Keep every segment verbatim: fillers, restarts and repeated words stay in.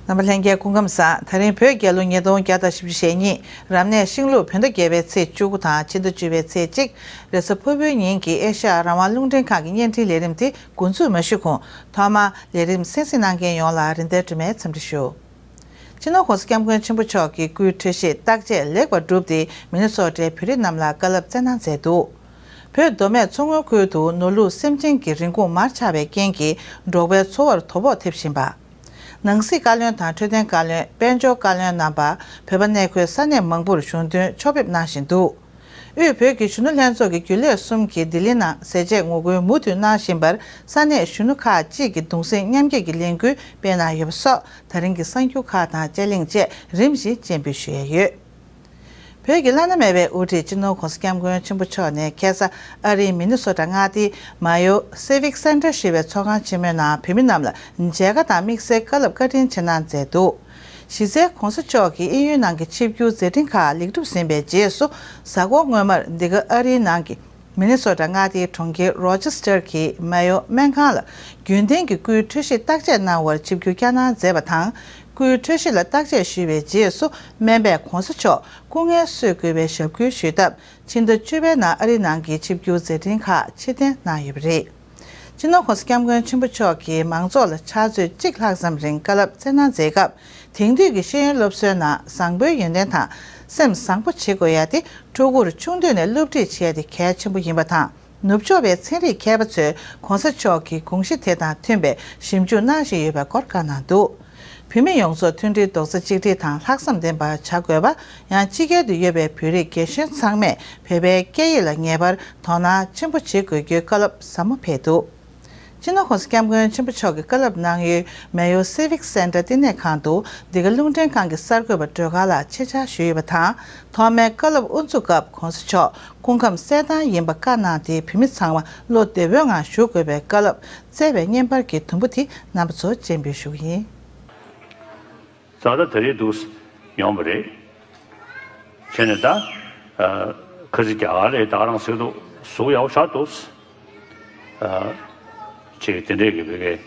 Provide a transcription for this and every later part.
རྣམ་པ་ལྷན་རྒྱས་སྐུ་ཁམས་བཟང་། ད་རིང་བོད་རྒྱལ་ལོ་ཉིས་སྟོང་བརྒྱ་དང་བཞི་བཅུ་ཞེ་གཉིས། རབ་གནས་ཤིང་ལུག་བོད་ཟླ་བརྒྱད་པའི་ཚེས་བཅུ་དགུ་དང་ཕྱི་ཟླ་བཅུ་པའི་ཚེས་གཅིག་རེས་གཟའ་ཕུར་བུའི་ཉིན་གྱི་ཨེ་ཤ་ཡ་རང་དབང་རླུང་འཕྲིན་ཁང་གི་བརྙན་འཕྲིན་ལས་རིམ་དེ་འགོ་འཛུགས་མ་ཞུས་གོང་ཐོག་མར་ལས་རིམ་གསན་གཟིགས་གནང་མཁན་ཡོངས་ལ་རིན་ལྡན་སྒྲོལ་མའི་འཚམས་འདྲི་ཞུ། སྤྱི་ནོར་༸གོང་ས་༸སྐྱབས་མགོན་ཆེན་པོ་མཆོག་གི་སྐུའི་འཕྲོད་བཞེས་བརྟག་དཔྱད་ལེགས་པར་གྲུབ་སྟེ་མི་ནི་སོ་ཊའི་བོད་རིགས་རྣམས་ལ་བཀའ་སློབ་སྩལ་གནང་མཛད་འདུག་བོད་མདོ་སྨད་མཚོ་སྔོན་ཁུལ་དུ་ནོར་ལུག་སེམས་ཅན་གྱི་རིན་གོང་མར་ཆག་པའི་རྐྱེན་གྱིས་འབྲོག་པའི་འཚོ་བར་དོ་ཕོག་ཐེབས་བཞིན་པ། ནང་སྲིད་བཀའ་བློན་དང་འཕྲོད་བསྟེན་བཀའ་བློན། དཔལ་འབྱོར་བཀའ་བློན་རྣམ་པ་བོད་པ་གནས་འཁོད་ས་གནས་མང་པོར་གཞུང་དོན་ཕྱོགས་ཕེབས་གནང་བཞིན་འདུག་དབུས་བོད་ཀྱི་གཞོན་ནུ་ལྷན་ཚོགས་ཀྱི་རྒྱུན་ལས་གསུམ་གྱིས་ལྡི་ལི་ནང་ཟས་བཅད་ངོ་རྒོལ་མུ་མཐུད་གནང་བཞིན་པར་ས་གནས་གཞོན་ནུ་ཁག་ཅིག་གིས་གདུང་སེམས་མཉམ་སྐྱེད་ཀྱི་ལས་འགུལ་སྤེལ་གནང་ཡོད་པ་སོགས་ད་རིང་གི་གསར་འགྱུར་ཁག་དང་དཔྱད་གླེང་བཅས་རིམ་བཞིན་སྤྱན་འབུལ་ཞུ་ཡས་ཡོད། བོད་ཀྱི་བླ་ན་མེད་པའི་དབུ་ཁྲིད་སྤྱི་ནོར་༸གོང་ས་༸སྐྱབས་མགོན་ཆེན་པོ་མཆོག་ནས་ཁ་སང་ཨ་རིའི་མི་ནི་སོ་ཊ་མངའ་སྡེའི་མ་ཡོ་སི་ཝིག་སེན་ཊར་ཞེས་པའི་ཚོགས་ཁང་ཆེན་མོའི་ནང་བོད་མི་རྣམས་ལ་མཇལ་ཁ་དང་དམིགས་བསལ་བཀའ་སློབ་བཀའ་དྲིན་ཆེ་གནང་མཛད་འདུག་གཞི་རྩའི་༸གོང་ས་མཆོག་གིས་དབྱིན་ཡུལ་ནང་གི་ཆིབས་བསྒྱུར་མཛད་འཕྲིན་ཁག་ལེགས་གྲུབ་ཟིན་པའི་རྗེས་སུ། གཟའ་འཁོར་སྔོན་མར་འདི་ག་ཨ་རིའི་ནང་གི་མི་ནི་སོ་ཊ་མངའ་སྡེའི་གྲོང་ཁྱེར་རོ་ཅེ་སི་ཊར་གྱི་མ་ཡོ་སྨན་ཁང་ལ་རྒྱུན་ལྡན་གྱི་སྐུའི་འཕྲོད་བཞེས་བརྟག་དཔྱད་གནང་བར་ཆིབས་བསྒྱུར་བསྐྱངས་གནང་མཛད་པ་དང་། སྐུའི་འཕྲོད་བཞེས་ལ་བརྟག་དཔྱད་ཞུས་པའི་རྗེས་སུ་སྨན་པས་༸གོང་ས་མཆོག་སྐུ་ངལ་གསོ་དགོས་པའི་ཞབས་སྐུལ་ཞུས་སྟབས། ཕྱི་ཟླ་བཅུ་པའི་ནང་ཨ་རིའི་ནང་གི་ཆིབས་བསྒྱུར་མཛད་འཕྲིན་ཁག་ཕྱིར་འཐེན་གནང་ཡོད་པ་རེད། སྤྱི་ནོར་༸གོང་ས་༸སྐྱབས་མགོན་ཆེན་པོ་མཆོག་གིས་མང་ཚོགས་ལ་ཕྱག་ཚོད་གཅིག་ལྷག་ཙམ་རིང་བཀའ་སློབ་སྩལ་གནང་མཛད་སྐབས། དེང་དུས་ཀྱི་ཤེས་ཡོན་སློབ་གསོའི་ནང་བཟང་པོའི་ཡོན་ཏན་དང་སེམས་བཟང་པོ་བྱེད་དགོས་ཡ་དེ་ཕྲུ་གུར་ཆུང་དུས་ནས་སློབ་ཁྲིད་བྱེད་ཡ་དེ་གལ་ཆེན་པོ་ཡིན་པ་དང་། ནུབ་ཕྱོགས་པའི་ཚན་རིག་མཁས་པ་ཚོས་༸གོང་ས་མཆོག་གི་དགོངས་གཞི་དེ་དང་མཐུན་པའི་ཞིབ་འཇུག་གནང་བཞིན་ཡོད་པའི་སྐོར་བཀའ་གནང་འདུག་བོད་མི་ཡོངས་རྫོགས་མཐུན་སྒྲིལ་རྡོག་རྩ་གཅིག་སྒྲིལ་དང་ལྷག་བསམ་ལྡན་པ་བྱ་དགོས་པ། ཡང་ཕྱི་རྒྱལ་དུ་ཡོད་པའི་བོད་རིགས་རྒན་གཞོན་ཚང་མས་བོད་པའི་སྐད་ཡིག་ལ་ངེས་པར་དོ་སྣང་ཆེན་པོ་བྱེད་དགོས་རྒྱུའི་བཀའ་སློབ་ཟབ་མོ་ཕེབས་འདུག་སྤྱི་ནོར་༸གོང་ས་༸སྐྱབས་མགོན་ཆེན་པོ་མཆོག་གིས་བཀའ་སློབ་གནང་ཡུལ་མེ་ཡོ་སི་ཝིག་སེན་ཊར་བསྟི་གནས་ཁང་དུ་འདི་ག་རླུང་འཕྲིན་ཁང་གི་གསར་འགོད་པ་སྒྲོལ་དཀར་ལགས་ཆེད་བཅར་ཞུས་ཡོད་པ་དང་། ཐོག་མའི་བཀའ་སློབ་དབུ་འཛུགས་སྐབས་༸གོང་ས་མཆོག་སྐུ་ཁམས་གསལ་ཐང་ཡིན་པ་བཀའ་གནང་སྟེ། བོད་མི་ཚང་མ་བློ་བདེ་པོའི་ངང་བཞུགས་དགོས་པའི་བཀའ་སློབ་སྩལ་བའི་བརྙན་པར་གྱི་དུམ་བུ་དེ་རྣམ་པ་ཚོར་སྤྱན་འབུལ་ཞུ་གི་ཡིན། ད་ལྟ་དེ་རིང་འདུག་ཡོང་བ་རེད། བྱས་ནས་ད་ཨ་ཁ་ཚིག་རྒྱ་གར་ལས་ད་ག་རང་ཟེར་འདུག་གཟུགས་ཡག་པོ་ཆགས་འདུག་ཨ་ཅིག་དེ་འདྲས་ཀྱི་བོད་སྐད་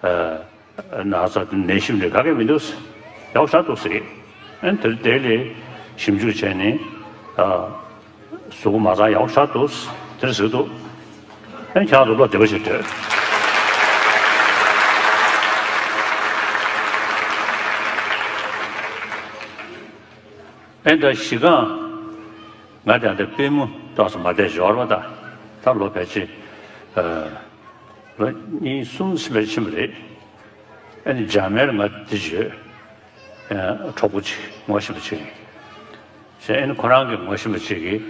ཨ་ན་ཚ་ནད་གཞི་འདྲ་ག་གེ་མི་འདུག་ཡག་པོ་ཆགས་འདུག་ཟེར། ཨ་ནི་དེ་དེ་ལས་ཞིབ་འཇུག་བྱས་ནས་ཨ་གཟུགས་པོ་མ་ཚང་ཡག་པོ་ཆགས་འདུག་དེ་འདྲ་ཟེར་འདུག་ཨ་ནི་ཁྱེད་རང་ཚོ་བློ་བདེ་པོ་ཞིག་འདོད། ཨེ་ད་གཞི་རྐང་ང་དང་དེ་པུས་མོ་ཏོག་ཙམ་མ་བདེ་འབྱོར་བ་ད་ད་ལོ་ཕལ་ཆེར་ཨ་ལོ་གཉིས་གསུམ་ཕལ་ཕྱིན་པ་རེད། ཨེ་ནི་འཇར་མན་ལ་ང་འདི་བྱོས་ཨ་གྲོགས་པོ་ཅིག་ངོ་ཤེས་པ་ཅིག་ཡིན། ཨེ་ནི་ཁོ་རང་གི་ངོ་ཤེས་པ་ཅིག་གིས་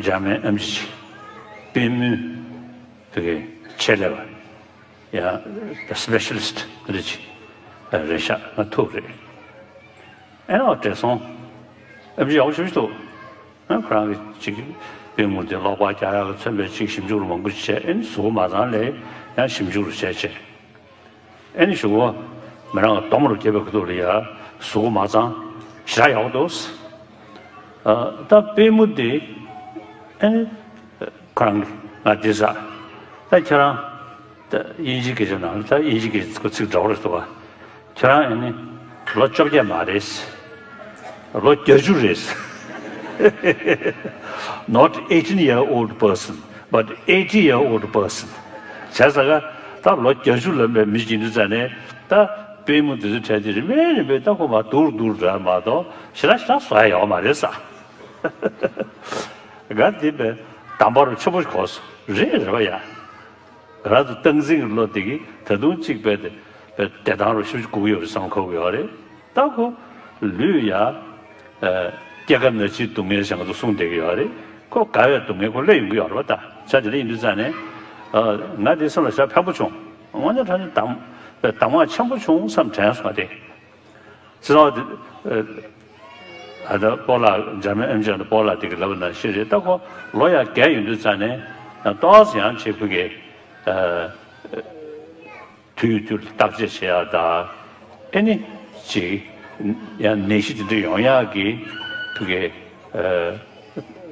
འཇར་མན་ཨེམ་ཆི་ཅིག་པུས་མོའི་དེ་གའི་ཆེད་ལས་པ། ཡང་specialist་འདི་ཅིག་རེད་ཤག་ང་ཐུག་རེད། ཨེ་ནོ་བགྲེས་སོང་། ཨེམ་ཆི་ཡག་པོ་ཞེ་པོ་ཅིག་འདུག་ཨ་ཁོ་རང་གི་ཅིག་པུས་མོ་དེ་གློག་པར་རྒྱག་ཡག་གི་མཚོན་པའི་ཅིག་ཞིབ་འཇུག་རུ་མང་པོ་ཞིག་བྱས། ཨེ་ནི་གཟུགས་པོ་མ་ཚང་ལས་ཡང་ཞིབ་འཇུག་རུ་བྱས་བྱས། ཨེ་ནི་གཞུག་གུ་མི་རང་གི་གདོང་རུ་བརྒྱབ་པའི་ཁ་ཐུག་ལ་ཡ་གཟུགས་པོ་མ་ཚང་ཞེ་དྲག་ཡག་པོ་འདུག་ཨ་ད་པུས་མོ་དེ་ཨེ་ནི་ཁོ་རང་ང་འདི་ཟ། ད་ཁྱེད་རང་ད་དབྱིན་ཇིའི་སྐད་ཆ་ནང་ད་དབྱིན་ཇིའི་སྐད་ཆ་ཚིག་འདྲ་བོ་རེད་འདུག་ག་ཁྱེད་རང་ཨེ་ནི་ལོ་བཅོ་བརྒྱད་མ་རེད། ལོ་བརྒྱད་ཅུ་རེད། Not eighteen year old person, but eighty year old person. བྱས་ཙང་ཀ་ད་ལོ་བརྒྱད་ཅུ་ལོན་པའི་མི་ཞིག་ཡིན་དུས་ཙང་ནས་ད་པུས་མོ་འདི་ཚོ་འཕྲལ་དུ་རིམ་པས་རིམ་པས་ད་ཁོ་མ་སྡུག་རུ་སྡུག་རུ་འགྲོ་ཡ་མ་གཏོགས་ཞེ་དྲག་ཞེ་དྲག་བཟོ་ཡ་ཡོད་མ་རེད་ས། ག་འདི་པའི་དམ་པ་རུ་ཆེན་པོ་གོ་སོང་རེད་རེད་པ་ཡ། ང་རང་ཚོ་སྟངས་འཛིན་གྱི་བློ་དེ་གིས་ད་དུང་གཅིག་པའི་དེ་བདེ་ཐང་རུ་ཤུགས་ཆེ་སྒུག་ཡོད་རེད་བསམ་གོ་གི་ཡོད་རེད། ད་ཁོ་ལུས་ཡ་སྐྱེ་རྒ་ན་འཆིའི་སྡུག་བསྔལ་ཞེས་ང་ཚོ་གསུང་བསྡད་ཀྱི་ཡོད་རེད། ཁོ་རྒ་བའི་སྡུག་བསྔལ་ཁོ་སླེབས་ཡོང་གི་ཡོད་རེད་པ། ད་བྱ་དེ་འདྲ་ཡིན་དུས་ཙང་ནས་ང་དེ་སེམས་ལ་ཞེ་དྲག་ཕན་པོ་བྱུང་། དངོས་གནས་དྲང་གནས་གདམས་པའི་གདམས་ངག་ཆེན་པོ་བྱུང་བསམ་དྲན་སོང་ང་དེ། སྤྱིར་བཏང་དེ་ཨ་ད་སྤོ་ལགས་འཇར་མན་ཨེམ་ཆི་ནང་དུ་སྤོ་ལགས་དེ་གི་ལབ་པ་ནང་བཞིན་རེད། ད་ཁོ་ལོ་ཡང་རྒས་ཡོང་དུས་ཙང་ནས་ཡང་ཏོག་ཙམ་ཡང་ཅིག་ཕ་གི་ཨ་དུས་དུས་ལ་བརྟག་དཔྱད་བྱེད་ཡག་དང་། ཨེ་ནི་ཅིག་ཡང་ནད་གཞི་དེ་འདྲ་ཡོང་ཡག་གི་ཕ་གི་ཨ་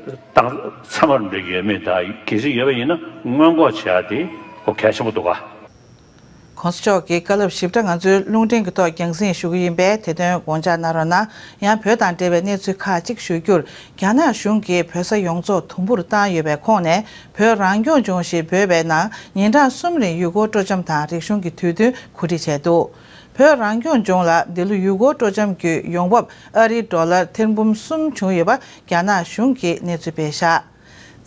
སྟངས་ཚད་མ་འདྲ་ཡོད་མེད་དང་། གལ་སྲིད་ཡོད་པ་ཡིན་ན་སྔོན་འགོག་བྱེད་ཡག་དེ་ཁོ་གལ་ཆེན་པོ་འདུག་ག་གོང་ས་མཆོག་གི་བཀའ་སློབ་ཞིབ་ཕྲ་ང་ཚོའི་རླུང་འཕྲིན་གྱི་ཐོག་རྒྱང་སྲིང་ཞུ་གི་ཡིན་པས། དེ་དོན་དགོངས་འཇགས་གནང་རོགས་གནང་། ཡང་བོད་དང་འབྲེལ་བའི་གནས་ཚུལ་ཁག་ཅིག་ཞུ་རྒྱུར། རྒྱ་ནག་གཞུང་གིས་བོད་ས་ཡོངས་རྫོགས་དུམ་བུར་བཏང་ཡོད་པའི་ཁོངས་ནས། བོད་རང་སྐྱོང་ལྗོངས་ཞེས་འབོད་པའི་ནང་ཉིན་གྲངས་གསུམ་རིང་ཡུལ་སྐོར་སྤྲོ་འཆམ་དང་རིག་གཞུང་གི་དུས་སྟོན་གོ་སྒྲིག་བྱས་འདུག་བོད་རང་སྐྱོང་ལྗོངས་ལ་འདི་ལོ་ཡུལ་སྐོར་སྤྲོ་འཆམ་བརྒྱུད་ཡོང་འབབ་ཨ་རིའི་ཌོ་ལར་ཐེར་འབུམ་གསུམ་བྱུང་ཡོད་པ་རྒྱ་ནག་གཞུང་གིས་གནས་ཚུལ་སྤེལ་བཞག་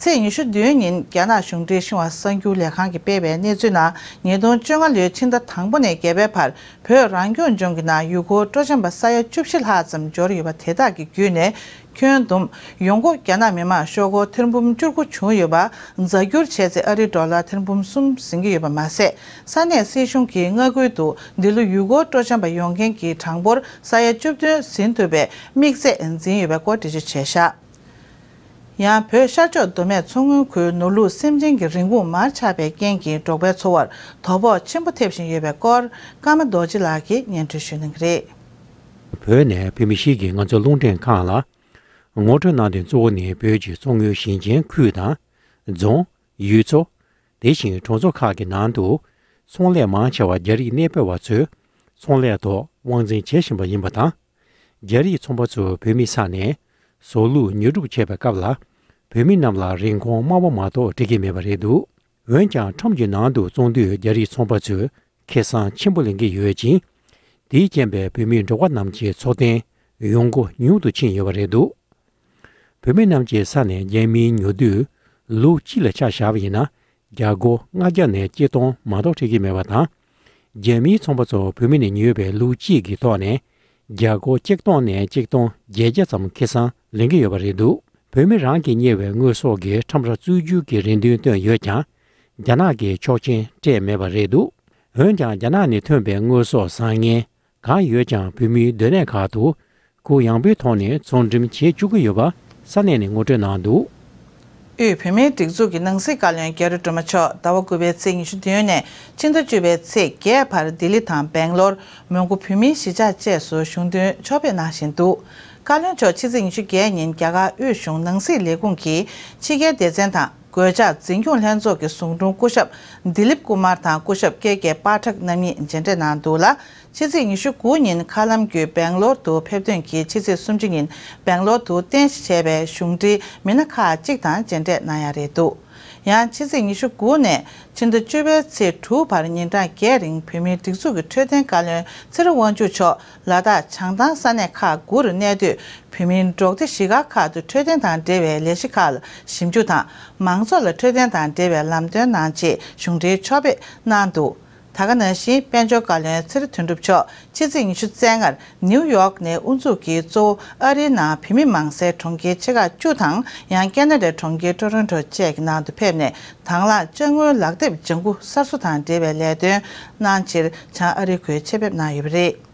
ཚེས་ཉི་ཤུ་བདུན་ཉིན་རྒྱ་ནག་གཞུང་འབྲེལ་ཤིན་ཧྭ་གསར་འགྱུར་ལས་ཁང་གིས་སྤེལ་བའི་གནས་ཚུལ་ནང་། ཉིས་སྟོང་བཅོ་ལྔ་ལོའི་ཕྱི་ཟླ་དང་པོ་ནས་བརྒྱད་པའི་བར་བོད་རང་སྐྱོང་ལྗོངས་ཀྱི་ནང་ཡུལ་སྐོར་སྤྲོ་འཆམ་པ་ས་ཡ་བཅུ་བཞི་ལྷག་ཙམ་འབྱོར་ཡོད་པ་དེ་དག་གི་བརྒྱུད་ནས། ཁྱོན་བསྡོམས་ཡོང་སྒོ་རྒྱ་ནག་མི་དམངས་ཤོག་སྒོར་ཐེར་འབུམ་བཅུ་དགུ་བྱུང་ཡོད་པ། རྫ་འགྱུར་བྱས་ཚེ་ཨ་རིའི་ཌོ་ལར་ཐེར་འབུམ་གསུམ་ཟིན་གྱི་ཡོད་པ་མ་ཟད། ས་གནས་སྲིད་གཞུང་གིས་མངའ་ཁུལ་དུ་འདི་ལོ་ཡུལ་སྐོར་སྤྲོ་འཆམ་པ་ཡོང་མཁན་གྱི་གྲངས་འབོར་ས་ཡ་བཅུ་བདུན་ཟིན་ཐུབ་པའི་དམིགས་ཚད་འཛིན་ཡོད་པའི་སྐོར་འགྲེལ་བརྗོད་བྱས་བཞག་ཡང་བོད་ཤར་ཕྱོགས་མདོ་སྨད་མཚོ་སྔོན་ཁུལ་ནོར་ལུག་སེམས་ཅན་གྱི་རིན་གོང་མར་ཆག་པའི་རྐྱེན་གྱིས་འབྲོག་པའི་འཚོ་བར་དོ་ཕོག་ཆེན་པོ་ཐེབས་བཞིན་ཡོད་པའི་སྐོར། ཀརྨ་རྡོ་རྗེ་ལགས་ཀྱིས་སྙན་སྒྲོན་ཞུ་གནང་གི་རེད། བོད་ནས་བོད་མི་ཞིག་གིས་ང་ཚོའི་རླུང་འཕྲིན་ཁང་ལ། ངོ་སྤྲོད་གནང་དོན་གཙོ་བོ་ནི་བོད་ཀྱི་མཚོ་སྔོན་ཞིང་ཆེན་ཁུལ་དང་། རྫོང་། ཡུལ་ཚོ། དེ་བཞིན་གྲོང་ཚོ་ཁག་གི་ནང་དུ། ཚོང་ལས་མང་ཆེ་བ་རྒྱ་རིགས་གནས་སྤོས་པ་ཚོས་ཚོང་ལས་ཐོག་དབང་འཛིན་བྱེད་བཞིན་པ་ཡིན་པ་དང་། རྒྱ་རིགས་ཚོང་པ་ཚོས་བོད་མི་ས་ནས་ཟོག་ལུག་ཉོ་སྒྲུབ་བྱེད་པའི་སྐབས་ལ། བོད་མི་རྣམས་ལ་རིན་གོང་དམའ་བ་མ་གཏོགས་སྤྲད་ཀྱི་མེད་པ་རེད་འདུག་འོན་ཀྱང་ཁྲོམ་གྱི་ནང་དུ་བཙོང་དུས་རྒྱ་རིགས་ཚོང་པ་ཚོས་ཁེ་བཟང་ཆེན་པོ་ལེན་གྱི་ཡོད་ཅིང་། དེའི་རྐྱེན་པས་བོད་མི་འབྲོག་པ་རྣམས་ཀྱི་འཚོ་རྟེན་ཡོང་སྒོ་ཉུང་དུ་ཕྱིན་ཡོད་པ་རེད་འདུག་བོད་མི་རྣམས་ཀྱི་ས་ནས་རྒྱ་མིའི་ཉོ་དུས་ལུག་གཅིག་ལ་ཆ་བཞག་པ་ཡིན་ན། རྒྱ་སྒོར་ལྔ་བརྒྱ་ནས་གཅིག་སྟོང་མ་གཏོགས་སྤྲད་ཀྱི་མེད་པ་དང་། རྒྱ་མིའི་ཚོང་པ་ཚོ་བོད་མི་ནས་ཉོས་པའི་ལུག་གཅིག་གི་ཐོག་ནས་རྒྱ་སྒོར་གཅིག་སྟོང་ནས་གཅིག་སྟོང་བརྒྱད་བརྒྱ་ཙམ་ཁེ་བཟང་ལེན་གྱི་ཡོད་པ་རེད་འདུག་བོད་མི་རང་གིས་གཉེར་བའི་དངོས་ཟོག་གི་ཁྲོམ་ར་བཙུགས་རྒྱུ་གི་རེ་འདུན་བཏོན་ཡོད་ཀྱང་། རྒྱ་ནག་གིས་ཆོག་མཆན་སྤྲད་མེད་པ་རེད་འདུག་འོན་ཀྱང་། རྒྱ་ནག་ནས་ཐོན་པའི་དངོས་ཟོག་བཟང་ངན་གང་ཡོད་ཀྱང་། བོད་མིའི་སྡོད་གནས་ཁག་ཏུ་གུ་ཡངས་པོའི་ཐོག་ནས་ཚོང་འགྲེམས་བྱེད་བཅུག་གི་ཡོད་པ་ས་གནས་ནས་ངོ་སྤྲོད་གནང་འདུག་དབུས་བོད་མིའི་སྒྲིག་འཛུགས་ཀྱི་ནང་སྲིད་བཀའ་བློན་རྒྱ་རི་སྒྲོལ་མ་མཆོག་ཟླ་བ་དགུ་པའི་ཚེས་ཉི་ཤུ་བདུན་ནས་ཕྱི་ཟླ་བཅུ་པའི་ཚེས་བརྒྱད་བར་ལྡི་ལི་དང་སྦེང་ལོར་མོན་གྷོ་བོད་མིའི་གཞིས་ཆགས་བཅས་སུ་གཞུང་དོན་ཕྱོགས་ཕེབས་གནང་བཞིན་འདུག་བཀའ་བློན་མཆོག་ཕྱི་ཚེས་ཉི་ཤུ་བརྒྱད་ཉིན་རྒྱ་གར་དབུས་གཞུང་ནང་སྲིད་ལས་ཁུངས་ཀྱི་ཕྱི་རྒྱལ་སྡེ་ཚན་དང་། གོད་ཆག་འཛིན་སྐྱོང་ལྷན་ཚོགས་ཀྱི་ཟུང་དྲུང་སྐུ་ཞབས་དི་ལིབ་ཀུ་མར་དང་སྐུ་ཞབས་ཀེ་ཀེ་པཱ་ཐག་རྣམ་གཉིས་མཇལ་འཕྲད་གནང་འདུག་ལ། ཕྱི་ཚེས་ཉི་ཤུ་དགུ་ཉིན་མཁའ་ལམ་བརྒྱུད་སྦེང་ལོར་དུ་ཕེབས་ཐོན་གྱིས་ཕྱི་ཚེས་སུམ་ཅུ་ཉིན་སྦེང་ལོར་དུ་རྟེན་གཞི་བྱས་པའི་གཞུང་འབྲེལ་མི་སྣ་ཁག་ཅིག་དང་མཇལ་འཕྲད་གནང་ཡ་རེད་འདུག་ཡང་ཕྱི་ཚེས་ཉི་ཤུ་དགུ་ནས་ཕྱི་ཟླ་བཅུ་པའི་ཚེས་དྲུག་བར་ཉིན་གྲངས་བརྒྱད་རིང་བོད་མིའི་སྒྲིག་འཛུགས་ཀྱི་འཕྲོད་བསྟེན་བཀའ་བློན་ཚེ་རིང་དབང་ཕྱུག་མཆོག་ལ་དྭགས་བྱང་ཐང་ས་གནས་ཁག་དགུ་རུ་གནས་སྡོད་བོད་མིའི་འབྲོག་སྡེ་གཞིས་སྒར་ཁག་ཏུ་འཕྲོད་བསྟེན་དང་འབྲེལ་བའི་ལས་གཞི་ཁག་ལ་ཞིབ་འཇུག་དང་། མང་ཚོགས་ལ་འཕྲོད་བསྟེན་དང་འབྲེལ་བའི་ལམ་སྟོན་གནང་ཆེད་གཞུང་འབྲེལ་ཕྱོགས་ཕེབས་གནང་འདུག་ད་ག་ནང་བཞིན་དཔལ་འབྱོར་བཀའ་བློན་ཚེ་རིང་དོན་གྲུབ་མཆོག་ཕྱི་ཚེས་ཉི་ཤུ་རྩ་ལྔར་ནིའུ་ཡོག་ནས་དབུ་འཛུགས་ཀྱིས་གཙོ་བོ་ཨ་རིའི་ནང་བོད་མི་མང་སའི་གྲོང་ཁྱེར་ཆེ་ཁག་བཅུ་དང་། ཡང་ཁེ་ན་ཌའི་གྲོང་ཁྱེར་ཊོ་རོན་ཊོ་བཅས་ཀྱི་ནང་དུ་ཕེབས་ནས། དང་བླངས་ཅ་དངོས་ལག་དེབ་ལྗང་ཁུ་གསར་བཟོ་དང་འབྲེལ་བའི་ལས་དོན་གནང་ཕྱིར་བྱང་ཨ་རི་ཁུལ་ཆེད་ཕེབས་གནང་ཡོད་པ་རེད།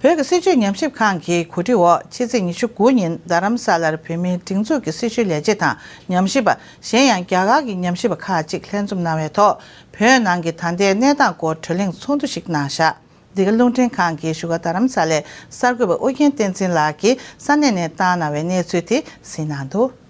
བོད་ཀྱི་སྲིད་བྱུས་ཉམས་ཞིབ་ཁང་གི་གོ་སྒྲིག་འོག་ཕྱི་ཚེས་ཉི་ཤུ་དགུ་ཉིན་རྡ་རམ་ས་ལར་བོད་མིའི་སྒྲིག་འཛུགས་ཀྱི་སྲི་ཞུའི་ལས་བྱེད་དང་ཉམས་ཞིབ་པ། གཞན་ཡང་རྒྱ་གར་གྱི་ཉམས་ཞིབ་པ་ཁག་ཅིག་ལྷན་འཛོམས་གནང་བའི་ཐོག་བོད་ནང་གི་ད་ལྟའི་གནས་སྟངས་སྐོར་བགྲོ་གླེང་ཚོགས་འདུ་ཞིག་གནང་བཞག་འདི་ག་རླུང་འཕྲིན་ཁང་གི་བཞུགས་སྒར་རྡ་རམ་ས་ལའི་གསར་འགོད་པ་ཨོ་རྒྱན་བསྟན་འཛིན་ལགས་ཀྱིས་ས་གནས་ནས་བཏང་གནང་བའི་གནས་ཚུལ་དེ་གཟིགས་གནང་འདུག་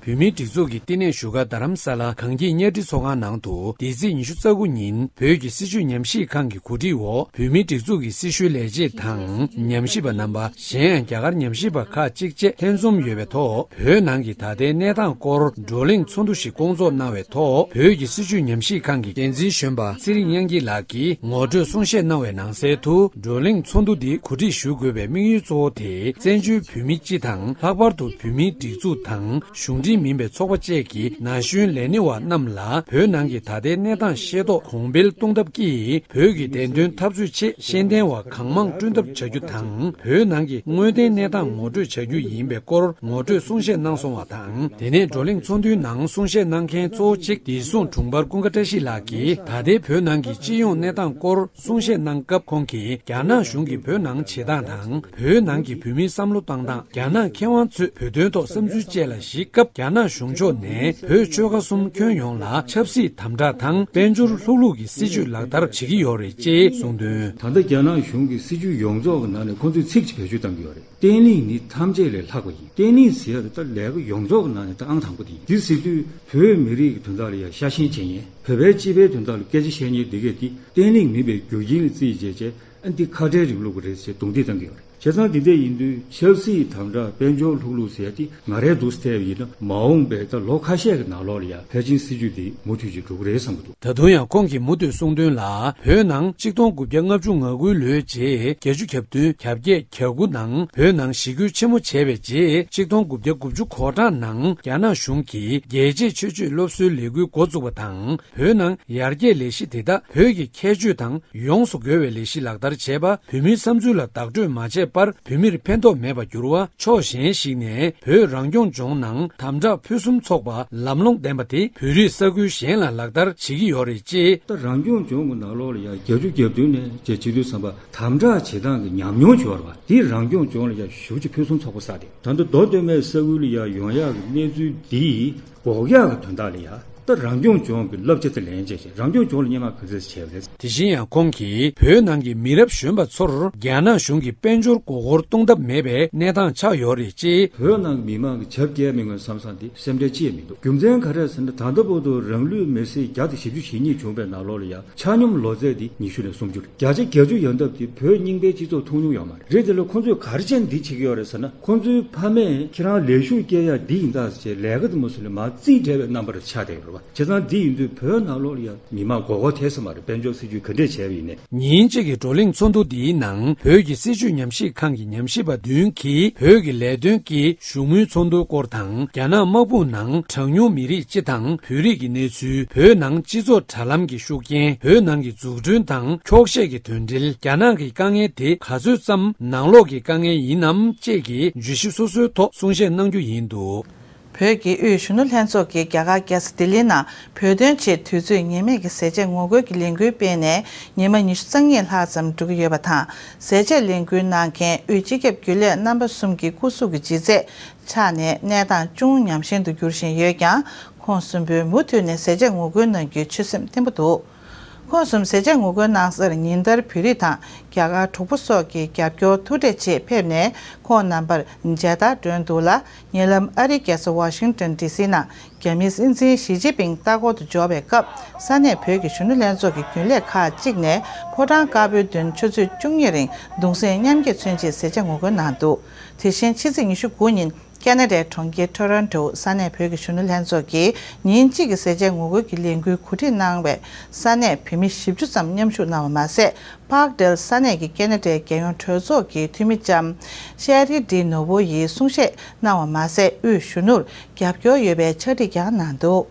བོད་མིའི་སྒྲིག་འཛུགས་ཀྱི་བསྟི་གནས་བཞུགས་སྒར་རྡ་རམ་ས་ལ་གངས་སྐྱིད་གཉའ་ཁྲི་ཚོགས་ཁང་ནང་དུ་འདི་ཚེས་ཉི་ཤུ་རྩ་དགུ་ཉིན་བོད་ཀྱི་སྲིད་བྱུས་ཉམས་ཞིབ་ཁང་གི་གོ་སྒྲིག་འོག་བོད་མིའི་སྒྲིག་འཛུགས་ཀྱི་སྲི་ཞུའི་ལས་བྱེད་དང་ཉམས་ཞིབ་པ་རྣམ་པ། གཞན་ཡང་རྒྱ་གར་ཉམས་ཞིབ་པ་ཁག་ཅིག་བཅས་ལྷན་འཛོམས་ཡོད་པའི་ཐོག་བོད་ནང་གི་ད་ལྟའི་གནས་སྟངས་སྐོར་བགྲོ་གླེང་ཚོགས་འདུ་ཞིག་བསྐོང་ཚོགས་གནང་བའི་ཐོག་བོད་ཀྱི་སྲིད་བྱུས་ཉམས་ཞིབ་ཁང་གི་འགན་འཛིན་གཞོན་པ་ཚེ་རིང་དབྱངས་སྐྱིད་ལགས་ཀྱིས་ངོ་སྤྲོད་གསུང་བཤད་གནང་བའི་ནང་གསལ་དུ། བགྲོ་གླེང་ཚོགས་འདུ་འདི་གོ་སྒྲིག་ཞུ་དགོས་པའི་དམིགས་ཡུལ་གཙོ་བོ་དེ། བཙན་བྱོལ་བོད་མི་སྤྱི་དང་། ལྷག་པར་དུ་བོད་མིའི་སྒྲིག་འཛུགས་དང་གཞུང་འབྲེལ་མིན་པའི་ཚོགས་པ་བཅས་ཀྱི་ན་གཞོན་ལས་སྣེ་བ་རྣམས་ལ། བོད་ནང་གི་ད་ལྟའི་གནས་སྟངས་ཤེས་རྟོགས་གོང་འཕེལ་གཏོང་ཐབས་ཀྱིས། བོད་ཀྱི་བདེན་དོན་འཐབ་རྩོད་ཆེད་ཤེས་ལྡན་བ་གང་མང་བསྐྲུན་ཐབས་བྱ་རྒྱུ་དང་། བོད་ནང་གི་དངོས་བདེན་གནས་སྟངས་ངོ་སྤྲོད་བྱ་རྒྱུ་ཡིན་པའི་སྐོར་ངོ་སྤྲོད་གསུང་བཤད་གནང་སོང་བ་དང་། དེ་ནས་བགྲོ་གླེང་ཚོགས་འདུའི་ནང་གསུང་བཤད་གནང་མཁན་གཙོ་བོ་གཅིག་བདེ་སྲུང་དྲུང་འཕར་ཀུན་དགའ་བཀྲ་ཤིས་ལགས་ཀྱིས། ད་ལྟའི་བོད་ནང་གི་སྤྱི་ཡོངས་གནས་སྟངས་སྐོར་གསུང་བཤད་གནང་སྐབས། ཁོང་གིས་རྒྱ་ནག་གཞུང་གིས་བོད་ནང་བྱེད་སྟངས་དང་། བོད་ནང་གི་བོད་མིའི་བསམ་བློ་བཏང་སྟངས། རྒྱ་ནག་མཁས་དབང་ཚོས་བོད་དོན་ཐོག་བསམ་ཚུལ་བཅས་ལ་གཞིགས་སྐབས། རྒྱ་ནག་གཞུང་ཕྱོགས་ནས་བོད་ཆོལ་ཁ་གསུམ་ཁྱོན་ཡོངས་ལ་ཆབ་སྲིད་དམ་དྲག་དང་དཔལ་འབྱོར་ལྷུག་ལྷུག་གི་སྲིད་ཇུས་ལག་བསྟར་བྱེད་ཀྱི་ཡོད་རེད་ཅེས་གསུངས་དོན། ད་ལྟ་རྒྱ་ནག་གཞུང་གི་སྲིད་ཇུས་ཡོངས་རྫོགས་ཀྱི་ནང་ནས་ཁོང་ཚོས་ཚིག་ཅིག་བེད་སྤྱོད་བཏང་གི་ཡོད་རེད། བརྟན་ལྷིང་ནི་ཐམས་ཅད་ལས་ལྷག་པ་ཡིན། བརྟན་ལྷིང་ཟེར་ཡ་དེ་ད་ལས་ཀ་ཡོངས་རྫོགས་ཀྱི་ནང་ནས་ད་ཨང་དང་པོ་དེ་ཡིན། འདི་ཟེར་དུས་བོད་མི་རིགས་ཀྱི་དོན་དག་ལ་ཡང་ཤ་ཞེན་བྱེད་མཁན། བོད་པའི་སྤྱི་པའི་དོན་དག་ལ་སྐད་ཆ་བཤད་མཁན་འདི་གས་དེ་བརྟན་ལྷིང་མིན་པའི་རྒྱུ་རྐྱེན་ལ་བརྩིས་བྱས་བྱས། ཨ་འདི་ཁ་བྲལ་རིང་ལུགས་རེད་ཅེས་རྡུང་རྡེག་བཏང་གི་ཡོད་རེད། བྱས་ཙང་འདི་འདྲ་ཡིན་དུས་ཆབ་སྲིད་དམ་དྲག་དཔལ་འབྱོར་ལྷུག་ལྷུག་ཟེར་ཡ་དེ་ང་རའི་འདུག་སེ་བལྟས་པ་ཡིན་ན་མ་འོངས་པའི་ད་ལོ་ཁ་ཤས་ཀྱི་ནང་ལོགས་ལ་ཡང་ཕལ་ཆེར་སྲིད་ཇུས་འདི་མུ་མཐུད་ཅིག་འགྲོ་གི་རེད་བསམ་གྱི་འདུག། ད་དུང་ཡང་ཁོང་གིས་མུ་མཐུད་གསུངས་དོན་ལ། བོད་ནང་གཅིག་སྟོང་དགུ་བརྒྱ་ལྔ་བཅུ་ང་དགུའི་ལོའི་རྗེས་བརྒྱད་ཅུ་གྱ་བདུན་གྱ་བརྒྱད་གྱ་དགུ་ནང་བོད་ནང་ཞི་རྒོལ་ཆེན་མོ་བྱས་པའི་རྗེས་གཅིག་སྟོང་དགུ་བརྒྱ་དགུ་བཅུ་གོ་གྲངས་ནང་རྒྱ་ནག་གཞུང་གིས་རྒྱལ་གཅེས་ཆོས་སྤྱོད་སློབ་གསོའི་ལས་འགུལ་འགོ་བཙུགས་པ་དང་། བོད་ནང་ཡར་རྒྱས་ལས་གཞི་དེ་དག་བོད་ཀྱི་ཁྱད་ཆོས་དང་ཡོངས་སུ་རྒོལ་བའི་ལས་གཞི་ལག་བསྟར་བྱས་པ། བོད་མིའི་བསམ་ཚུལ་ལ་བདག་སྤྲོད་མ་བྱས་པར་བོད་མིར་ཕན་ཐོགས་མེད་པར་གྱུར་བ། ཕྱོགས་གཞན་ཞིག་ནས་བོད་རང་སྐྱོང་ལྗོངས་ནང་དམ་དྲག་ཕུན་སུམ་ཚོགས་པ་ལམ་ལྷོང་ལྡན་པ་དེ་བོད་རིགས་ས་ཁུལ་གཞན་ལ་ལག་བསྟར་བྱེད་ཀྱི་ཡོད་རེད་ཅེས། ད་རང་སྐྱོང་ལྗོངས་ཀྱི་ནང་ལོགས་ལ་ཡང་བརྒྱད་ཅུ་གྱ་བདུན་ནས་བྱས་བྱེད་དུས་ཙམ་པ་དམ་དྲག་བྱེད་སྟངས་ཀྱི་ཉམས་མྱོང་བྱུང་བ་རེད་བ། དེ་རང་སྐྱོང་ལྗོངས་ལ་ཡང་ཞེ་པོ་ཅིག་ཕུན་སུམ་ཚོགས་པ་བསགས་ཏེ། ད་ལྟ་མདོ་སྟོད་སྨད་ས་ཁུལ་ལ་ཡང་ཡོང་ཡག་གི་གནས་ཚུལ་འདི་འགོག་ཡག་གི་དོན་དག་ལ་ཡང་ད་རང་སྐྱོང་ལྗོངས་ཀྱི་བསླབ་བྱ་དེ་ལེན་བྱས་བྱས་རང་སྐྱོང་ལྗོངས་ལ་སྔོན་མ་ག་ཚོད་བྱས་པ་རེད། དེ་བཞིན་ཡང་ཁོང་གིས་བོད་ནང་གི་མི་རབས་གཞོན་པ་ཚོར་རྒྱ་ནག་གཞུང་གིས་དཔལ་འབྱོར་མགོ་སྐོར་གཏོང་ཐབས་མེད་པའི་གནས་སྟངས་ཆགས་ཡོད་རེད་ཅེས། བོད་ནང་གི་མི་མང་གི་བྱབ་སྐྱེལ་མི་ངོས་བསམ་བསམ་དེ་སེམས་ཁྲལ་ཅི་ཡང་མི་འདུག། རྒྱུ་མཚན་ག་རེ་ཟེར་ན་ད་ལྟ་བར་དུ་རང་ལུས་མེར་སྲེག་བརྒྱ་དང་བཞི་བཅུ་ཞེ་གཉིས་བྱུང་བའི་ནང་ལོགས་ལ་ཡང་ཆ་སྙོམས་ལོ་ཚད་དེ་ཉི་ཤུ་ནས་སུམ་ཅུ་རེད། བརྒྱ་ཆ་བརྒྱད་ཅུ་ཡོང་ཐབས་དེ་བོད་རྙིང་པའི་སྤྱི་ཚོགས་ཐུགས་མྱོང་ཡོད་མ་རེད། རེད་དེ་ལ་ཁོང་ཚོས་ག་རེ་བྱས་ནས་འདི་བྱེད་ཀྱི་ཡོད་རེད་ཟེར་ན། ཁོང་ཚོའི་ཕ་མས་ཁྱེད་རང་ལས་ཞུགས་སྐྱེལ་ཡ་འདི་ཡིན་ད་ཟེར་ལས་ཀ་དེ་མ་བཟོས་ལ་མར་རྩིས་སྤྲད་པའི་རྣམ་པར་ཆགས་བསྡད་ཡོད་རེད་བ། བྱས་ཙང་འདི་ཡིན་དུས་བོད་ནང་ལོགས་ལ་ཡང་མི་མང་མགོ་སྐོར་ཐེབས་ས་མ་རེད། དཔལ་འབྱོར་སྲིད་ཇུས་ག་འདྲས་བྱས་པ་ཡིན་ནའི། ཉིན་གཅིག་གི་བགྲོ་གླེང་ཚོགས་འདུ་འདིའི་ནང་བོད་ཀྱི་སྲིད་བྱུས་ཉམས་ཞིབ་ཁང་གི་ཉམས་ཞིབ་པ་བདུན་གྱིས་བོད་ཀྱི་ལས་དོན་གྱི་བཞུགས་མོལ་ཚོགས་འདུའི་སྐོར་དང་། རྒྱ་ནག་དམག་དཔུང་ནང་གྲངས་ཉུང་མི་རིགས་སྤྱི་དང་བོད་རིགས་ཀྱི་གནས་ཚུལ། བོད་ནང་སྤྱི་ཚོགས་དྲ་ལམ་གྱི་ཤུགས་རྐྱེན། བོད་ནང་གི་འཛུགས་སྐྲུན་དང་འཁྱོག་བཤད་ཀྱི་དོན་འབྲེལ། རྒྱ་ནག་གི་དཀའ་ངལ་དེ་ག་ཚོད་ཙམ་ནང་ལོགས་ཀྱི་དཀའ་ངལ་ཡིན་ནམ་བཅས་ཀྱི་བརྗོད་གཞི་སོ་སོའི་ཐོག་གསུང་བཤད་གནང་རྒྱུ་ཡིན་འདུག། བོད་ཀྱི་དབུས་གཞོན་ནུ་ལྷན་ཚོགས་ཀྱིས་རྒྱ་གར་རྒྱལ་ས་ལྡི་ལིའི་ནང་བོད་དོན་ཆེད་དུས་ཚོད་ངེས་མེད་ཀྱི་ཟས་བཅད་ངོ་རྒོལ་གྱི་ལས་འགུལ་སྤེལ་ནས་ཉི་མ་ཉི་ཤུ་རྩ་གཉིས་ལྷག་ཙམ་འགྲོ་གི་ཡོད་པ་དང་། ཟས་བཅད་ལས་འགུལ་གནང་མཁན་དབུས་སྤྱི་ཁྱབ་རྒྱུན་ལས་རྣམ་པ་གསུམ་གྱི་སྐུ་གཟུགས་ཀྱི་ལྗིད་ཚད་ཆག་ནས་གནས་སྟངས་ཅུང་ཉམས་ཞན་དུ་འགྱུར་བཞིན་ཡོད་ཀྱང་། ཁོང་གསུམ་པོས་མུ་མཐུད་ནས་ཟས་བཅད་ངོ་རྒོལ་གནང་རྒྱུའི་ཆོད་སེམས་བརྟན་པོ་འདུག། ཁོང་གསུམ་ཟས་བཅད་ངོ་རྒོལ་གནང་སར་ཉིན་ལྟར་བོད་རིགས་དང་རྒྱ་གར་གྲོགས་པོ་སོགས་ཀྱིས་རྒྱབ་སྐྱོར་ཐུག་འཕྲད་ཆེད་ཕེབས་ནས་ཁོང་རྣམ་པར་མཇལ་དར་སྒྲོན་འདུག་ལ། ཉེ་ལམ་ཨ་རིའི་རྒྱལ་ས་ཝ་ཤིང་ཏོན་ཌི་སི་ནང་རྒྱ་མིའི་སྲིད་འཛིན་ཞི་ཅིན་ཕིང་ལྟ་སྐོར་དུ་འབྱོར་བའི་སྐབས། ས་གནས་བོད་ཀྱི་གཞོན་ནུ་ལྷན་ཚོགས་ཀྱི་རྒྱུན་ལས་ཁག་ཅིག་ནས་ཕོ་བྲང་དཀར་པོའི་མདུན་ཆུ་ཚོད་བཅུ་གཉིས་རིང་གདུང་སེམས་མཉམ་སྐྱེད་མཚོན་ཆེད་ཟས་བཅད་ངོ་རྒོལ་གནང་འདུག། དེ་བཞིན་ཕྱི་ཚེས་ཉི་ཤུ་དགུ་ཉིན་ཁེ་ན་ཌའི་གྲོང་ཁྱེར་ཊོ་རོན་ཊོའི་ས་གནས་བོད་ཀྱི་གཞོན་ནུ་ལྷན་ཚོགས་ཀྱིས་ཉིན་གཅིག་གི་ཟས་བཅད་ངོ་རྒོལ་གྱི་ལས་འགུལ་གོ་སྒྲིག་གནང་བའི་ས་གནས་བོད་མི་བཞི་བཅུ་ཙམ་མཉམ་ཞུགས་གནང་བ་མ་ཟད། པཱག་ཌེལ་ས་གནས་ཀྱི་ཁེ་ན་ཌའི་རྒྱལ་ཡོངས་གྲོས་ཚོགས་ཀྱི་འཐུས་མི་ལྕམ་ཤེ་རི་ཌི་ནོ་བོ་ཡིས་གསུང་བཤད་གནང་བ་མ་ཟད། དབུས་གཞོན་ནུར་རྒྱབ་སྐྱོར་ཡོད་པའི་ཕྱག་བྲིས་ཀྱང་གནང་འདུག།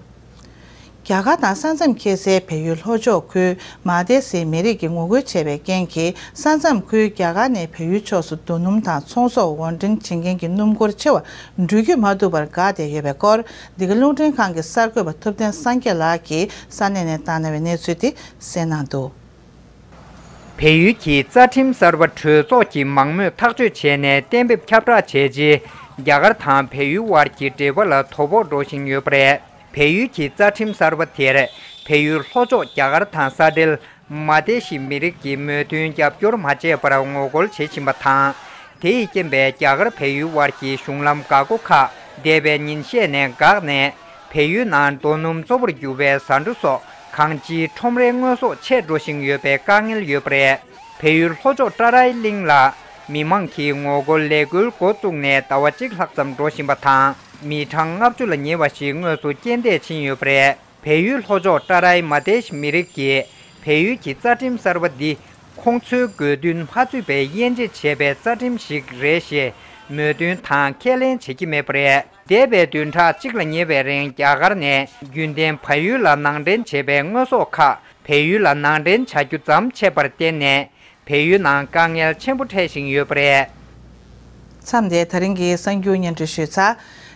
རྒྱ་གར་དང་ས་མཚམས་འཁེལ་སའི་བལ་ཡུལ་ལྷོ་ཕྱོགས་ཁུལ་མ་དེ་སི་མི་རིགས་ཀྱིས་ངོ་རྒོལ་བྱས་པའི་རྐྱེན་གྱིས། ས་མཚམས་ཁུལ་རྒྱ་གར་ནས་བལ་ཡུལ་ཕྱོགས་སུ་རྡོ་སྣུམ་དང་ཚོང་ཟོག་དབོར་འདྲེན་བྱེད་མཁན་གྱི་སྣུམ་འཁོར་ཆེ་བ་འགྲུལ་སྐྱོད་མ་ཐུབ་པར་འགག་བསྡད་ཡོད་པའི་སྐོར། འདི་ག་རླུང་འཕྲིན་ཁང་གི་གསར་འགོད་པ་ཐུབ་བསྟན་སངས་རྒྱས་ལགས་ཀྱིས་ས་གནས་ནས་བཏང་གནང་བའི་གནས་ཚུལ་དེ་གསན་གནང་འདུག། བལ་ཡུལ་གྱི་རྩ་ཁྲིམས་གསར་པ་གྲོས་ཚོགས་ཀྱིས་མང་མོས་ཐག་གཅོད་བྱས་ནས་གཏན་འབེབས་ཁྱབ་བསྒྲགས་བྱས་རྗེས། རྒྱ་གར་དང་བལ་ཡུལ་དབར་གྱི་འབྲེལ་བ་ལ་དོ་ཕོག་འགྲོ་བཞིན་ཡོད་པ་རེད། བལ་ཡུལ་གྱི་རྩ་ཁྲིམས་གསར་པ་དེར་བལ་ཡུལ་ལྷོ་ཕྱོགས་རྒྱ་གར་དང་ས་འབྲེལ་མ་དེ་ཤི་མི་རིགས་ཀྱི་མོས་མཐུན་རྒྱབ་སྐྱོར་མ་བྱས་པར་ངོ་རྒོལ་བྱེད་བཞིན་པ་དང་། དེ་ཡི་རྐྱེན་པས་རྒྱ་གར་བལ་ཡུལ་དབར་གྱི་གཞུང་ལམ་འགག་སྒོ་ཁག་འདས་པའི་ཉིན་ཤས་ནས་འགག་ནས། བལ་ཡུལ་ནང་རྡོ་སྣུམ་གཙོ་བོར་གྱུར་པའི་ཟ་འབྲུ་སོགས་གང་ཅིའི་ཁྲོམ་རའི་དངོས་ཟོག་ཆད་འགྲོ་བཞིན་ཡོད་པའི་དཀའ་ངལ་ཡོད་པ་རེད། བལ་ཡུལ་ལྷོ་ཕྱོགས་ཏྲ་རའི་གླིང་ལ་མི་མང་གིས་ངོ་རྒོལ་ལས་འགུལ་འགོ་བཙུགས་ནས་ཟླ་བ་གཅིག་ལྷག་ཙམ་འགྲོ་བཞིན་པ་དང་། མི་གྲངས་ལྔ་བཅུ་ལ་ཉེ་བ་ཞིག་དངོས་སུ་རྐྱེན་འདས་ཕྱིན་ཡོད་པ་རེད། བལ་ཡུལ་ལྷོ་ཕྱོགས་ཏྲ་རའི་མ་དེ་ཤི་མི་རིགས་ཀྱིས་བལ་ཡུལ་གྱི་རྩ་ཁྲིམས་གསར་པ་འདི་ཁོང་ཚོའི་དགོས་འདུན་མ་ཚུད་པའི་དབྱེ་འབྱེད་བྱས་པའི་རྩ་ཁྲིམས་ཤིག་རེད་ཞེས་མོས་མཐུན་དང་ཁས་ལེན་བྱེད་ཀྱི་མེད་པ་རེད། འདས་པའི་བདུན་ཕྲག་གཅིག་ལ་ཉེ་བའི་རིང་རྒྱ་གར་ནས་རྒྱུན་ལྡན་བལ་ཡུལ་ལ་ནང་འདྲེན་བྱས་པའི་དངོས་ཟོག་ཁག་བལ་ཡུལ་ལ་ནང་འདྲེན་བྱ་རྒྱུ་མཚམས་ཆད་པར་བརྟེན་ནས། བལ་ཡུལ་ནང་དཀའ་ངལ་ཆེན་པོ་འཕྲད་བཞིན་ཡོད་པ་རེད། མཚམས་དེ་ད་རིང་གི་གསར་འགྱུར་སྙན་སྒྲོན་ཞུས་ཚར།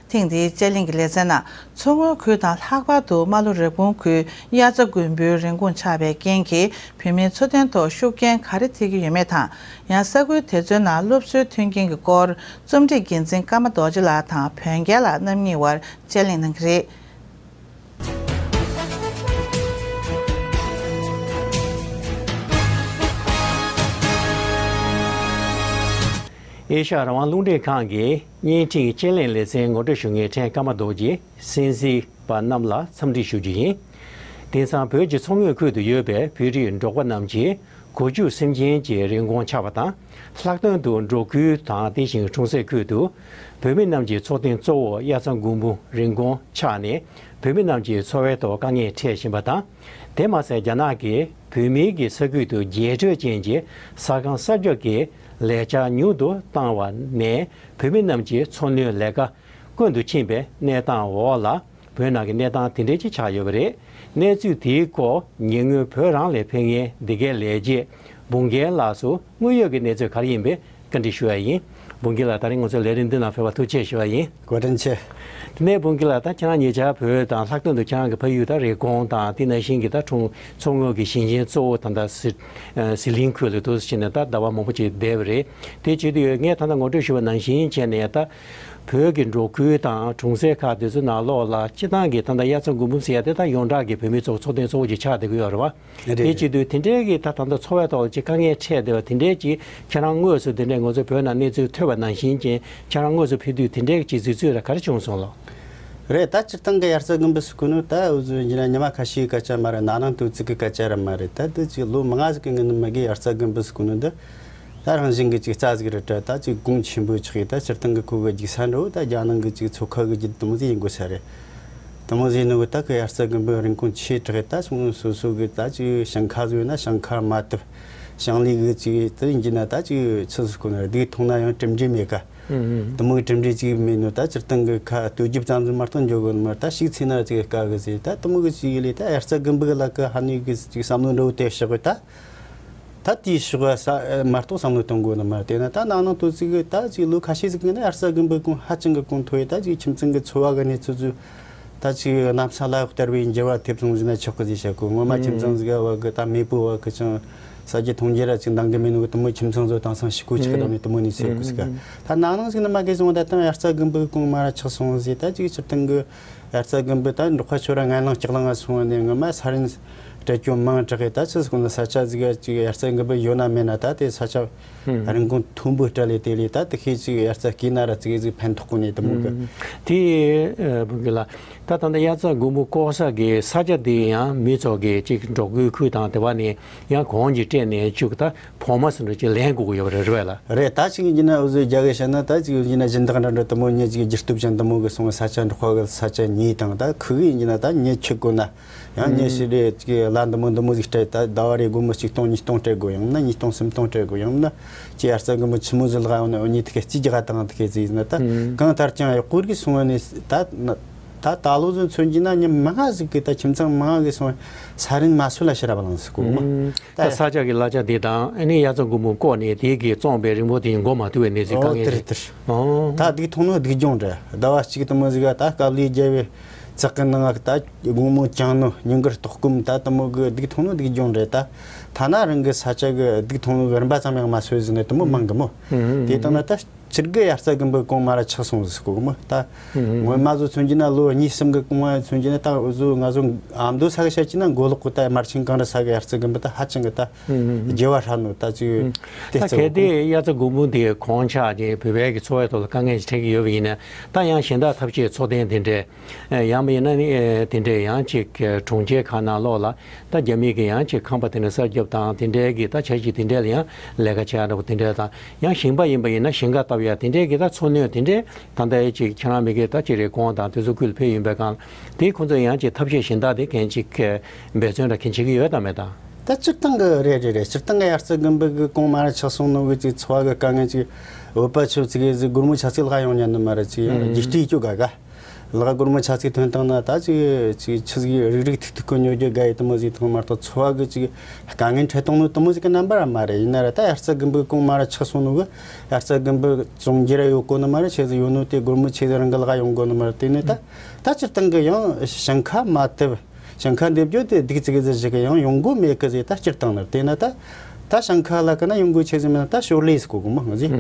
ཐེངས་འདིའི་དཔྱད་གླེང་གི་ལེ་ཚན་ནང་མཚོ་སྔོན་ཁུལ་དང་ལྷག་པར་དུ་རྨ་ལྷོ་རེབ་གོང་ཁུལ་དབྱར་རྩྭ་དགུན་འབུའི་རིན་གོང་ཆག་པའི་རྐྱེན་གྱིས་བོད་མིའི་འཚོ་རྟེན་ཐོག་ཤུགས་རྐྱེན་ག་རེ་ཐེབས་ཀྱི་ཡོད་མེད་དང་། ཡང་ས་ཁུལ་དེ་ཚོའི་ནང་སློབ་གསོའི་མཐུན་རྐྱེན་གྱི་སྐོར་རྩོམ་སྒྲིག་འགན་འཛིན་ཀརྨ་རྡོ་རྗེ་ལགས་དང་བོན་རྒྱལ་ལགས་རྣམ་གཉིས་དབར་དཔྱད་གླེང་གནང་གི་རེད། ཨེ་ཤ་ཡ་རང་དབང་རླུང་འཕྲིན་ཁང་གི་བརྙན་འཕྲིན་དཔྱད་གླེང་ལེ་ཚན་ངོ་སྤྲོད་ཞུ་མཁན་ཕྲན་ཀརྨ་རྡོ་རྗེ། གསན་གཟིགས་པ་རྣམས་ལ་འཚམས་འདྲི་ཞུ་རྒྱུ་ཡིན། དེང་སང་བོད་ཀྱི་མཚོ་སྔོན་ཁུལ་དུ་ཡོད་པའི་བོད་རིགས་འབྲོག་པ་རྣམས་ཀྱི་སྒོ་ཕྱུགས་སེམས་ཅན་གྱི་རིན་གོང་ཆག་པ་དང་། ལྷག་དོན་དུ་འབྲོག་ཁུལ་དང་དེ་བཞིན་གྲོང་གསེབ་ཁུལ་དུ་བོད་མི་རྣམས་ཀྱི་འཚོ་རྟེན་གཙོ་བོ་དབྱར་རྩྭ་དགུན་འབུ་རིན་གོང་ཆག་ནས་བོད་མི་རྣམས་ཀྱི་འཚོ་བའི་ཐོག་དཀའ་ངལ་འཕྲད་བཞིན་པ་དང་། དེ་མ་ཟད་རྒྱ་ནག་གིས་བོད་མིའི་གི་ས་ཁུལ་དུ་རྒྱས་སྤྲོས་ཅན་གྱི་ས་ཁང་གསར་རྒྱག་གི་ལས་འཆར་ཉུང་དུ་བཏང་བ་ནས་བོད་མི་རྣམས་ཀྱི་འཚོ་སྣོན་ལས་ཀ་ཀུན་ཏུ་ཕྱིན་པའི་གནས་སྟངས་འོག་ལ། བོད་ནང་གི་གནས་སྟངས་དེ་འདྲ་ཅིག་ཆགས་ཡོད་པ་རེད། གནས་ཚུལ་དེའི་སྐོར་ཉེ་སྔོན་བོད་རང་ལ་ཕེབས་མཁན་འདི་གའི་ལས་བྱེད་འབུམ་རྒྱལ་ལགས་སུ་དངོས་ཡོད་ཀྱི་གནས་ཚུལ་ག་རེ་ཡིན་པའི་བཀའ་འདྲི་ཞུ་བ་ཡིན། འབུམ་རྒྱལ་ལགས་ད་རིང་ང་ཚོའི་ལས་རིམ་འདི་ནང་ཕེབས་པར་ཐུགས་རྗེ་ཆེ་ཞུ་བ་ཡིན། བཀའ་དྲིན་ཆེ། དེ་ནས་འབུམ་རྒྱལ་ལགས་ད་ཁྱེད་རང་ཉེ་ཆར་བོད་དང་ལྷག་དོན་དུ་ཁྱེད་རང་གི་ཕ་ཡུལ་ད་རེབ་གོང་དང་དེ་ནང་བཞིན་གྱི་ད་གྲོང་མཚོ་སྔོན་གྱི་ཞིང་ཆེན་གཙོ་བོ་ད་ལྟ་ཟི་ཟི་ལིང་ཁུལ་ལ་འདུག་སེ་བྱས་ནས་ད་ཟླ་བ་མང་པོ་ཅིག་བསྡད་པ་རེད། དེ་བྱེད་དུས་ངས་ད་ལྟ་ངོ་སྤྲོད་ཞུས་པ་ནང་བཞིན་བྱས་ནས་ད། བོད་ཀྱི་འབྲོག་ཁུལ་དང་གྲོང་གསེབ་ཁག་དེ་ཚོའི་ནང་ལོགས་ལ་སྤྱི་བཏང་གི་ད་ལྟ་དབྱར་རྩྭ་དགུན་འབུ་ཟེར་ཡ་དེ་ད་ཡོངས་གྲགས་ཀྱི་བོད་མི་ཚོ་འཚོ་རྟེན་གཙོ་བོ་ཅིག་ཆགས་བསྡད་ཀྱི་ཡོད་རེད་བ། རེད། དེ་རེད། བྱེད་དུས་དེ་འདྲའི་གི་ད་ད་ལྟ་འཚོ་བའི་ཐོག་ལ་ཅིག་དཀའ་ངལ་འཕྲད་བསྡད་པ་དེ་འདྲའི་ཅིག་ཁྱེད་རང་དངོས་སུ་དེ་འདྲའི་ང་ཚོ་བོད་ནང་གནས་ཚུལ་ཐོས་པ་ནང་བཞིན་ཅིག་ཁྱེད་རང་དངོས་སུ་ཕེབས་དུས་དེ་འདྲའི་ཅིག་གཟིགས་ཚུལ་ར་ག་རེ་བྱུང་སོང་ལགས། རེད། ད་སྤྱིར་བཏང་གི་དབྱར་རྩྭ་དགུན་འབུ་ཟེར་གོ་ནོ་ད་འུ་ཚོ་ཡིན་ན་ཉི་མ་ཁ་ཤས་སྐད་ཆ་མ་རེད། ན་ནིང་དུས་ཚིགས་གི་སྐད་ཆ་ར་མ་རེད། ད་དུ་ཅིག་ལོ་མང་ཟིག་གི་སྔོན་ནས་མ་གི་དབྱར་རྩྭ་དགུན་འབུ་ཟེར་གོ་ནོ་འདི། ད་རང་བཞིན་གྱི་ཅིག་རྩྭ་ཟིག་རེད་དྲ། ད་ཅིག་གོང་ཆེན་པོ་ཆགས་ཡི། ད་སྤྱིར་བཏང་གི་ཁོ་གི་རྒྱུག་ས་འགྲོ་ད་རྒྱ་ནང་གི་ཅིག་མཚོ་ཁ་གི་རྒྱུད་དུ་མོ་ཟིག་ཡིན་དགོས་ས་རེད། དུ་མོ་ཟིག་ནི་གི་ད་གི་དབྱར་རྩྭ་དགུན་འབུ་རིན་གོང་ཆེ་དྲགས། ད་སོང་སོ་སོ་གི་ད་ཅིག་ཞིང་ཁ་བཟོས་ན་ཞིང་ཁ་མ་ཐུབ། ཞིང་ལས་གི་ཅིག་དེ་ཡིན་གྱི་ན་ད་ཅིག་ཆི་ཟིག་གོ་ན་རེད། དུག་འཐུང་ན་ཡང་གྲིབ་འབྲས་མེད་ཀ། ཨུ་ཨུ། དུ་མོ་གི་གྲིབ་འབྲས་ཅིག་མེད་ནོ་ད་སྤྱིར་བཏང་གི་ཁ་ལྟོས་རྒྱུ་ཙམ་ཟིག་མ་གཏོགས་འཇོག་གི་ནི་མ་རེད། ད་ཞིག་ཚེ་ན་ཅིག་དཀའ་གི་ཟེར། ད་དུ་མོ་གི་ཅིག་ལས་ད་དབྱར་རྩྭ་དགུན་འབུ་གི་ལ་གི་ཧ་ནི་གི་ཅིག་བསམ་བློ་འགྲོ་དེ་ཞིག་གི་ད། ད་དེའི་ཕྱོགས་ས་མ་གཏོགས་བསམ་བློ་གཏོང་དགོས་ནི་མ་རེད། དེ་ན་ད་ནང་ནང་དུ་ཚིག་གི་ད་ཅིག་ལོ་ཁ་ཤས་ཟིག་གི་ནི་དབྱར་རྩྭ་དགུན་འབུ་གོང་ཧ་ཅང་གི་གོང་མཐོ་ཡི། ད་ཅིག་ཁྱིམ་ཚང་གི་འཚོ་བ་གི་གནས་ཚུལ་ཚོ་ད་ཅིག་གནམ་ས་བླ་གོ་ལྟར་བའི་འགྱུར་བ་ཐེབས་སོང་ཟེར་ན་ཆོག་གི་ཟེར་བཤད་གོ། ངོ་མ་ཁྱིམ་ཚང་ཟིག་ག་བ་གི་ད་མེས་པོ་བ་གི་ཅང་ས་རྒྱུ་འཐུང་རྒྱུ་ར་ཅིག་འདང་གི་མེད་ནོ་གི་དུ་མོ་ཁྱིམ་ཚང་ཚོ་དེང་སང་ཕྱི་གོ་ཆགས་དང་ནི་དུ་མོ་ནི་ཟེར་གོ་ཟིག་ག། ད་ནང་ནང་ཟིག་ནི་མ་གི་སོང་ད་ད་དབྱར་རྩྭ་དགུན་འབུ་གོང་མ་ར་ཆག་སོང་ཟེར། ད་ཅིག་སྤྱིར་བཏང་གི་དབྱར་རྩྭ་དགུན་འབུ་ད་འབྲོག་པ་ཚོ་ར་ངན་ལང་ལྕགས་ལང་ང་སོང་ནས་ངོ་མ་ས་རིན་སྤྲད་རྒྱུ་མང་དྲགས་གི། ད་ཆི་ཟིག་ན་ས་ཆ་ཟིག་ག་ཅིག་དབྱར་རྩྭ་དགུན་འབུ་ཡོད་ན་མེད་ན་ད་དེ་ས་ཆ་ཨུམ། རིན་གོང་མཐོན་པོ་སྤྲད་ལས་དེ་ལས་ད་དེ་ཤེད་ཅིག་དབྱར་རྩྭ་སྐྱེས་ན་ར་ཅིག་ཟིག་ཕན་ཐོགས་གོ་ནས་དུ་མོ་གི། ཨུམ། དེ་ཨ་བུ་གི་ལ་ད་ད་ལྟ་དབྱར་རྩྭ་དགུན་འབུ་བཀོག་ས་གི་ས་ཆ་དེ་ཡང་མི་ཚོ་གི་ཅིག་འབྲོག་ཁུལ་ཁུལ་དང་དེ་བ་ནས་ཡང་གོང་ཅིག་སྤྲད་ནས་བཅུག་ད། བོགས་མ་ཟེར་འདྲ་ཅིག་ལེན་དགོས་ཀྱི་ཡོད་པ་རེད་རེད་བས་ལ། རེད། ད་ཅིག་ཡིན་གྱི་ན་འུ་ཚོའི་རྒྱ་གི་བཤད་ན་ད་ཅིག་ཡིན་གྱི་ན་སྦྱིན་བདག་འདྲ་འདྲ་དུ་མོ་ཉེ་ཅིག་རྒྱུ་སྟོབས་ཅན་དུ་མོ་གི་སོང་ས་ཆ་འབྲོག་པ་གི་ས་ཆ་ཉེ་དང་ད་ཁུ་གི་ཡིན་གྱི་ན་ད་ཉེ་ཆུ་དགོས་ན་ཡང་ཉེ་ཨུམ། ཤི་རེ་ཅིག་ལ་འདི་མོ་འདི་མོ་ཟིག་སྤྲད། ད་ཟླ་བ་རེ་སྒོར་མོ་ཆིག་སྟོང་ཉིས་སྟོང་སྤྲད་དགོས། ཡང་ན་ཉིས་སྟོང་སུམ་སྟོང་སྤྲད་དགོས། ཡང་ན་ཅིག་དབྱར་རྩྭ་དགུན་འབུ་ཆི་མོ་ཟིག་ལ་ཡོང་ན་འུ་ཉིད་དེ་ག་རྩིས་རྒྱག་དང་དེ་ག་ཟིག་ཡིན་ན་ད་ཨུམ། གང་ལྟར་ཀྱང་ཡག་པོ་གི་སོང་བ་ནས་ད་ད་ད་ལོ་ཚོ་མཚོན་གྱི་ན་ཉི་མ་ང་ཟིག་གི་ད་ཁྱིམ་ཚང་མ་ང་གི་སོང་ས་རིན་མ་སོད་ལ་ཕྱིར་ར་བ་ལངས་སུ་གོ་མ། ཨུམ། ད་ས་ཆ་གི་གླ་ཆ་དེ་དང་ཨ་ནི་དབྱར་རྩྭ་དགུན་འབུ་བཀོག་ནས་དེ་གི་བཙོངས་པའི་རིན་པོ་དེ་འགོ་མ་ཐུག་པའི་གནས་ཚུལ་དཀའ་ངལ་རེད། ཨོ་དེ་རེད་དེ་རེད། ཨོ། ད་སྡུག་ཐོང་ནོ་སྡུག་སྦྱོང་རེད། ཟླ་བ་གཅིག་དུ་མོ་ཟིག་ག་ད་སྐབས་ལས་རྒྱལ་བའི་ཙག་གི་ནང་ད་དགོང་མོ་བཅང་ནོ་ཉིན་དཀར་ལྟོགས་སྐོམ་ད་དུ་མོ་གི་སྡུག་ཐོང་ནོ་སྡུག་སྦྱོང་རེད། ད་ཐ་ན་རང་གི་ས་ཆ་གི་སྡུག་ཐོང་ནོ་གི་རིན་པ་ཙམ་ཡང་མ་སོད་ཟིན་ནས་དུ་མོ་མང་གི་མོ། ཨུམ། དེ་དང་ན་ད། ཕྱིར་གི་དབྱར་རྩྭ་དགུན་འབུ་གོང་མ་ར་ཆག་སོང་ཟིག་གོ་མོ་ད། ཨུམ། ངོ་མ་ཚོ་མཚོན་གྱི་ན་ལོ་གཉིས་གསུམ་གི་གོང་མ་མཚོན་གྱི་ན་ད་འུ་ཚོ་ང་ཚོ་ཨ་མདོ་ས་གི་བཤད་ཀྱི་ན་མགོ་ལོག་གི་ད་དམར་ཆེན་གངས་རི་ས་གི་དབྱར་རྩྭ་དགུན་འབུ་ད་ཧ་ཅང་གི་ད་ཨུམ། རྒྱལ་བ་ཧྲ་ནོ་ད་ཅིག་ཨུམ། དེ་ད་རྩ་གལ་ཏེ་དབྱར་རྩྭ་དགུན་འབུ་དེ་གོང་ཆག་ཅིང་བོད་པའི་གི་འཚོ་བའི་ཐོག་ལ་དཀའ་ངལ་ཞིག་འཕྲད་ཀྱི་ཡོད་པ་ཡིན་ན་ད་ཡང་གཞན་དག་ཐབས་ཤེས་འཚོ་རྟེན་དེ་འདྲའི། ཡང་མིན་ན་ནི་དེ་འདྲའི་ཡང་ཅིག་གྲོང་ཁྱེར་ཁག་ནང་ལོགས་ལ་ད་རྒྱ་མི་གི་ཡང་ཅིག་ཁང་པ་དེ་འདྲ་གསར་རྒྱབ་དང་དེ་འདྲའི་གི་ད་འཆར་གཞི་དེ་འདྲའི་ལ་ཡང་ལས་ཀ་བྱེད་ཡ་འདྲ་པོ་དེ་འདྲའི་དང་ཡང་ཞིང་པ་ཡིན་པ་ཡིན་ན་ཞིང་ཁ་བཏབ་ཡ་དེ་འདྲའི་གི་ད་འཚོ་སྣོན་དེ་འདྲའི་ད་ལྟའི་ཅིག་ཁྱེད་རང་མི་གི་ད་ཅིག་རེ་སྐོང་དང་དེ་ཚོ་ཁུལ་ཕེབས་ཡིན་པའི་སྒང་དེ་ཁོང་ཚོ་ཡང་ཅིག་ཐབས་ཤེས་གཞན་དག་དེ་གན་ཅིག་འབད་བརྩོན་འདྲ་གན་བྱེད་ཀྱི་ཡོད་དམ་མེད་དམ། ད་སྤྱིར་བཏང་གི་རེད་རེད་རེད། སྤྱིར་བཏང་གི་དབྱར་རྩྭ་དགུན་འབུ་གི་གོང་མ་ར་ཆག་སོང་ནོ་གི་ཅིག་འཚོ་བ་གི་དཀའ་ངལ་ཅིག་བོད་པ་ཆོ་ཚིག་གི་ཟིག་སྒོར་མོ་ཆ་ཚིག་ལ་ཡོང་ཉན་ནི་མ་ར་ཅིག་ཡང་རྒྱུགས་སྤྲོད་སྐྱོ་ག་ག་ལག་སྒོར་མོ་ཆ་ཚིག་ཐོན་བཏང་ན་ད་ཅིག་ཅིག་ཆི་ཟིག་རིག་རིག་ཐིག་ཐིག་གི་ཉོ་རྒྱུ་དགའ་ཡི་དེ་མོ་ཟིག་ཐོང་མ་གཏོགས་འཚོ་བ་གི་ཅིག་དཀའ་ངལ་འཕྲད་གཏོང་ནོ་དེ་མོ་ཟིག་གི་རྣམ་པ་ར་མ་རེད། ཡིན་ན་ར་ད་དབྱར་རྩྭ་དགུན་འབུ་གོང་མ་ར་ཆག་སོང་ནོ་གི། དབྱར་རྩྭ་དགུན་འབུ་བཙོང་རྒྱུ་ར་ཡོད་གོ་ནི་མ་རེད། ཆེ་ཟིག་ཡོད་ནོ་དེ་སྒོར་མོ་ཆེ་ཟིག་རང་གི་ལག་ཡོང་གོ་ནི་མ་རེད། དེ་ནས་ད་ད་སྤྱིར་བཏང་གི་ཡང་ཞིང་ཁ་མ་བཏབ། ཞིང་ཁ་འདེབས་རྒྱུ་དེ་སྡུག་ཙི་གི་ཟིག་ཞིག་གི་ཡང་ཡོང་སྒོ་མེད་གི་ཟིག་ད་སྤྱིར་བཏང་ནི་རེད། དེ་ན་ད་ད་ཞིང་ཁ་ལ་གི་ན་ཡོང་སྒོ་ཆེ་ཟིག་མེད་ན་ད་ཞོར་ལས་ཟིག་དགོས་གི་མོ་ཟིག་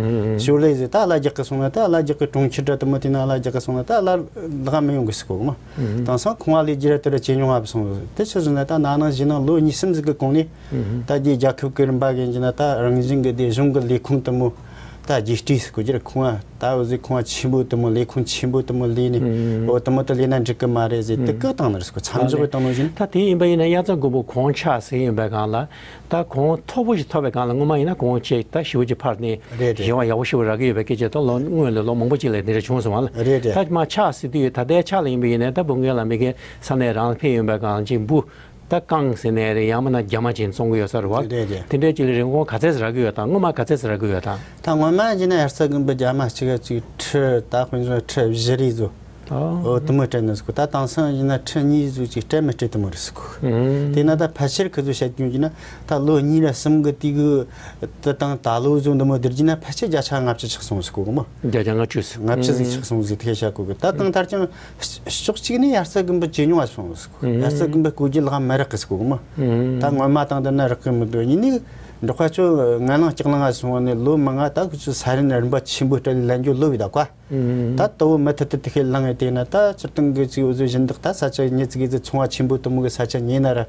ཞོར་ལས་ཟིག་ད་གླ་རྒྱག་གི་སོང་ན་ད་གླ་རྒྱག་གི་གྲོང་ཁྱེར་ར་དེ་མོ་དེ་ན་གླ་རྒྱག་གི་སོང་ན་ད་གླ་ལག་མི་ཡོང་གི་ཟིག་གོ་མ། དེང་སང་ཁང་བ་ལས་རྒྱུ་ར་དེ་ར་ཇེ་ཉུང་ང་སོང་། དེ་ཆི་ཟེར་ན་ད་ན་ནིང་གཞེས་ནིང་ལོ་གཉིས་གསུམ་ཟིག་གི་གོང་ནས་ད་རྒྱའི་རྒྱལ་ཁབ་ཀྱི་རིམ་པ་གི་ཡིན་གྱི་ན་ད་རང་བཞིན་གི་དེ་གཞུང་གི་ལས་ཁུངས་དེ་མོ་ད་རྒྱས་སྤྲས་ཟིག་གོ་རྒྱུ་ར། ཁང་བ་ད་འོ་ཟིག་ཁང་བ་ཆེན་པོ་དེ་མོ་ལས་ཁུངས་ཆེན་པོ་དེ་མོ་ལས་ནས་འོ་དེ་མོ་དེ་ལས་ན་འགྲིག་གི་མ་རེད་ཟེར། དེ་གི་བཏང་ནི་རེད་ཟིག་གོ་མཚམས་འཇོག་གི་བཏང་ནོ་ཡིན། ད་དེ་ཡིན་པ་ཡིན་ན་དབྱར་རྩྭ་དགུན་འབུ་གོང་ཆག་ཟེར་ཡིན་པའི་སྒང་ལ། ད་གོང་མཐོ་པོ་ཞིག་ཐོབ་པའི་སྒང་ལ་སྔོན་མ་ཡིན་ན་གོང་ཆེ་ད་ཞེ་པོ་ཅིག་འཕར་ནས་རེད་རེད། ཞེ་བ་ཡག་པོ་ཞེ་པོ་རག་གི་ཡོད་པའི་སྐད་ཆ་ད་ལོ་སྔོན་ལ་ལོ་མང་པོ་ཅིག་ལ་དེ་འདྲ་བྱུང་སོང་བ་ལ། རེད་རེད། ད་མ་ཆག་ཟེར་དུས་ད་ལྟའི་ཆ་ལ་ཡིན་པ་ཡིན་ན་ད་བུ་ངེད་ལ་མི་གེ་ས་གནས་རང་ལ་ཕེབས་ཡོང་པའི་སྒང་ཅིག་འབུ་ད་རྐང་ཟེར་ནས་རེད། ཡང་མིན་ན་རྒྱ་མ་ཅན་བཙོང་གི་ཡོད་ས་རེད་བ། རེད་རེད། དེ་འདྲའི་ཅིག་ལ་རིན་གོང་ག་ཚད་ཟིག་རག་གི་ཡོད་དང་སྔོན་མ་ག་ཚད་ཟིག་རག་གི་ཡོད་དང་། ད་སྔོན་མ་ཡིན་ན་དབྱར་རྩྭ་དགུན་འབུ་རྒྱ་མ་གཅིག་ག་ཅིག་ཁྲི་ད་དཔེ་མཚོན་ཁྲི་བཞི་རེ་ཟོ། ཨོ། འོ་དེ་མོ་སྤྲད་ནི་ཟིག་གོ་ད་དེང་སང་ཡིན་ན་ཁྲི་གཉིས་ཟིག་ཅིག་སྤྲད་མི་སྤྲད་དེ་མོ་རེད་ཟིག་གོ་ཨང་། དེ་ན་ད་ཕལ་ཆེར་ཁི་ཟོ་བཤད་རྒྱུ་ཡིན་ན་ད་ལོ་གཉིས་ར་གསུམ་གི་དུས་གི་དེ་དང་ད་ལོ་ཟོ་འདི་མོ་བསྡུར་རྒྱུ་ན་ཕལ་ཆེར་བརྒྱ་ཆ་ལྔ་བཅུ་ཆག་སོང་ཟིག་གོ་གི་མོ། བརྒྱ་ཆ་ལྔ་བཅུ་ཟིག་ལྔ་བཅུ་ཟིག་ཨང་། ཆག་སོང་ཟིག་དེ་བཤད་གོ་གི་ད་གང་ལྟར་ཀྱང་ཕྱོགས་གཅིག་ནས་དབྱར་རྩྭ་དགུན་འབུ་ཇེ་ཉུང་ང་སོང་ཟིག་གོ་དབྱར་རྩྭ་དགུན་འབུ་བརྐོ་རྒྱུ་ལག་མི་རག་གི་ཟིག་གོ་གི་མོ། ཨང་། ད་སྔོན་མ་དང་བསྡུར་ན་རག་གི་མི་འདུག་ཡིན་ནའི་འབྲོག་པ་ཚོ་ངན་ལང་སྐྱག་ལང་ང་སོང་བ་ནས་ལོ་མང་ང་ད་ཁོ་ཚོ་ས་རིན་རིན་པ་ཆེན་པོ་སྤྲད་ལས་ལེན་རྒྱུ་ལོ་བི་ད་ཀ་ད་ལྟ་བུ་མུ་མཐུད་དུ་དེ་ཁས་ལེན་ཡོད་དེ་ན་ད་སྤྱིར་བཏང་གི་ཅིག་འུ་ཚོ་གཞན་དག་ད་ས་ཆ་ཉེ་ཙིག་གི་ཚོང་བ་ཆེན་པོ་དེ་མོ་གི་ས་ཆ་ཉེ་ན་ར་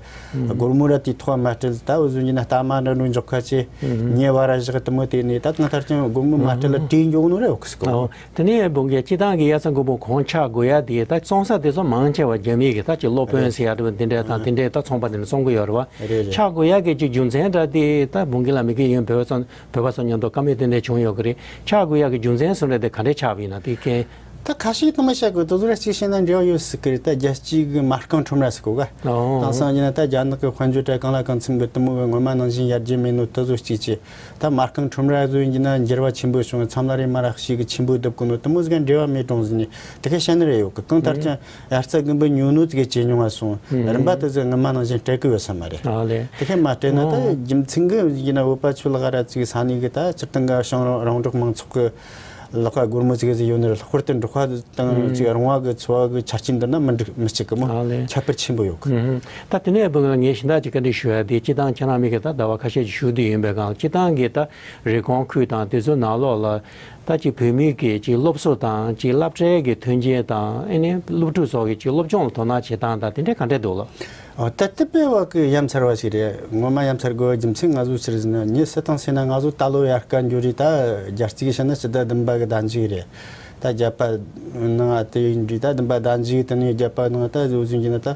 སྒོར་མོ་ར་དེ་ཐོག་མ་སྤྲད། ད་འུ་ཚོ་ཡིན་ན་ལྟ་མ་འདྲ་འགྲོ་འཇོག་ཁ་ཆེ་ཉེ་བ་ར་བཞག་དེ་མོ་དེ་ནས་ད་གང་ལྟར་ཀྱང་སྒོར་མོ་མ་སྤྲད་ལ་བྲིས་འཇོག་ནོ་རེ་འོག་སི་ཀོ། དེ་ནས་བོང་གི་སྤྱི་བཏང་གི་དབྱར་རྩྭ་དགུན་འབུ་གོང་ཆག་དགོས་ཡ་དེ་ད་བཙོང་ས་དེ་ཚོ་མང་ཆེ་བ་རྒྱ་མི་གི་ད་ཅིག་སློབ་དཔོན་ཟེར་ཡ་འདྲ་བ་འདི་འདྲ་དང་དེ་འདྲའི་ད་ཚོང་པ་དེ་ནས་བཙོང་གི་ཡོད་རེད་བ། རེད་རེད། ཆག་དགོས་ཡ་གི་ཅིག་རྒྱུ་མཚན་འདྲ་དེ་ད་བོང་གི་ལ་མི་གི་ཡོན་བོད་པ་ཚོ་བོད་པ་ཚོ་མཉམ་དུ་བཀའ་མོལ་དེ་འདྲ་བྱུང་ཡོད་གི་རེད། ཆག་དགོས་ཡག་གི་རྒྱུ་མཚན་སུ་རེད་དེ་ག་འདྲས་ཆགས་པ་ཡིན་ན་དེ་མཁན། ད་ཁ་ཤས་དུ་མ་བཤད་དགོས་དུ་ཟུར་གཅིག་བཤད་ན་འབྲེལ་བ་ཡོད་སྲིད་གི་རེད། ད་རྒྱལ་སྤྱི་གི་མ་རྐང་ཁྲོམ་ར་ཟེར་གོ་ག་ཨོ། དེང་སང་ཡིན་ན་ད་རྒྱ་ནག་གི་དཔལ་འབྱོར་གྲལ་གང་ལ་གང་འཚམ་གི་དུ་མོ་གི་སྔོན་མ་ནང་བཞིན་ཡར་རྒྱས་མེད་ནོ་དུ་ཟུར་གཅིག་བྱས། ད་མ་རྐང་ཁྲོམ་ར་ཟོ་ཡིན་གྱི་ན་འགྱུར་བ་ཆེན་པོ་བྱུང་མཚམས་ལ་རེ་མ་ར་ཤིག་གི་ཆེན་པོ་སྡུབ་གི་ནོ་དུ་མོ་ཟིག་འབྲེལ་བ་མེད་གྲོང་ཟིན་ནི་དེ་ག་བཤད་ནི་རེ་ཡོད་གི་གང་ལྟར་ཀྱང་དབྱར་རྩྭ་དགུན་འབུ་ཉོ་ནོ་ཙིག་གི་ཇེ་ཉུང་ང་སོང་། རིམ་པ་དུ་ཟིག་སྔོན་མ་ནང་བཞིན་སྤྲད་གི་ཡོད་ས་མ་རེད། ཨ་ལེ། དེ་ཁས་མ་སྤྲད་ན་ད་ཨོ། རྒྱུ་མཚན་གི་ཡིན་ན་བོད་པ་ཆོ་ལ་ག་ར་ཙིག་ས་ནས་གི་ད་སྤྱིར་བཏང་གི་ཞང་རང་རང་འབྲོག་མང་ཚོགས་གི་ལག་པ་སྒོར་མོ་ཙིག་གི་ཟིག་ཡོད་ནི་རེད། ལྷག་པར་དུ་འབྲོག་པ་དང་ཅིག་རོང་བ་གི་ཚོ་བ་གི་ཆ་རྐྱེན་འདི་ན་མི་འགྲིག་མི་གཅིག་གི་མོ། ཨ་ལེ། ཁྱད་པར་ཆེན་པོ་ཡོད་གི་ཨུ་ཧུམ། ད་དེ་ནས་བུ་ལ་ངས་ཤིང་རྟ་ཅིག་བཀའ་འདྲི་ཞུ་ཡ་དེ་སྤྱི་བཏང་ཁྱེད་རང་མི་གི་ད་ཟླ་བ་ཁ་ཤས་ཅིག་བཞུགས་བསྡད་ཡིན་པའི་སྒང་སྤྱི་བཏང་གི་ད་རི་ཀོན་ཁུལ་དང་དེ་ཚོའི་ནང་ལོགས་ལ་ད་ཅིག་བོད་མི་གི་ཅིག་སློབ་གསོ་དང་ཅིག་སློབ་གྲྭའི་གི་མཐུན་རྐྱེན་དང་ཨེ་ནས་སློབ་ཕྲུག་ཚོ་གི་ཅིག་སློབ་སྦྱོང་ལ་དོ་སྣང་བྱེད་སྟངས་དང་དེ་འདྲས་ག་འདྲས་འདུག་ལ། ཨོ་ད་དེ་དཔེ་བ་གི་ཡ་མཚར་བ་ཞིག་རེད། ངོ་མ་ཡ་མཚར་དགོས་རྒྱུ་མཚན་ང་ཚོ་ཕྱིར་ཟིན་ན་ཉེ་སྲིད་དང་ཟེར་ན་ང་ཚོ་ད་ལོ་ཡར་དཀའ་འགྱུར་རེད། ད་རྒྱ་རྩིས་བཤད་ན་སྤྱི་ཟླ་བདུན་པ་གི་ཟླ་མཇུག་རེད། ད་རྒྱ་པ་ནང་ང་དེ་ཡིན་དུས་ད་བདུན་པ་ཟླ་མཇུག་དེ་ནས་རྒྱ་པ་ནང་ད་བཟོ་བཟོ་གྱི་ན་ད་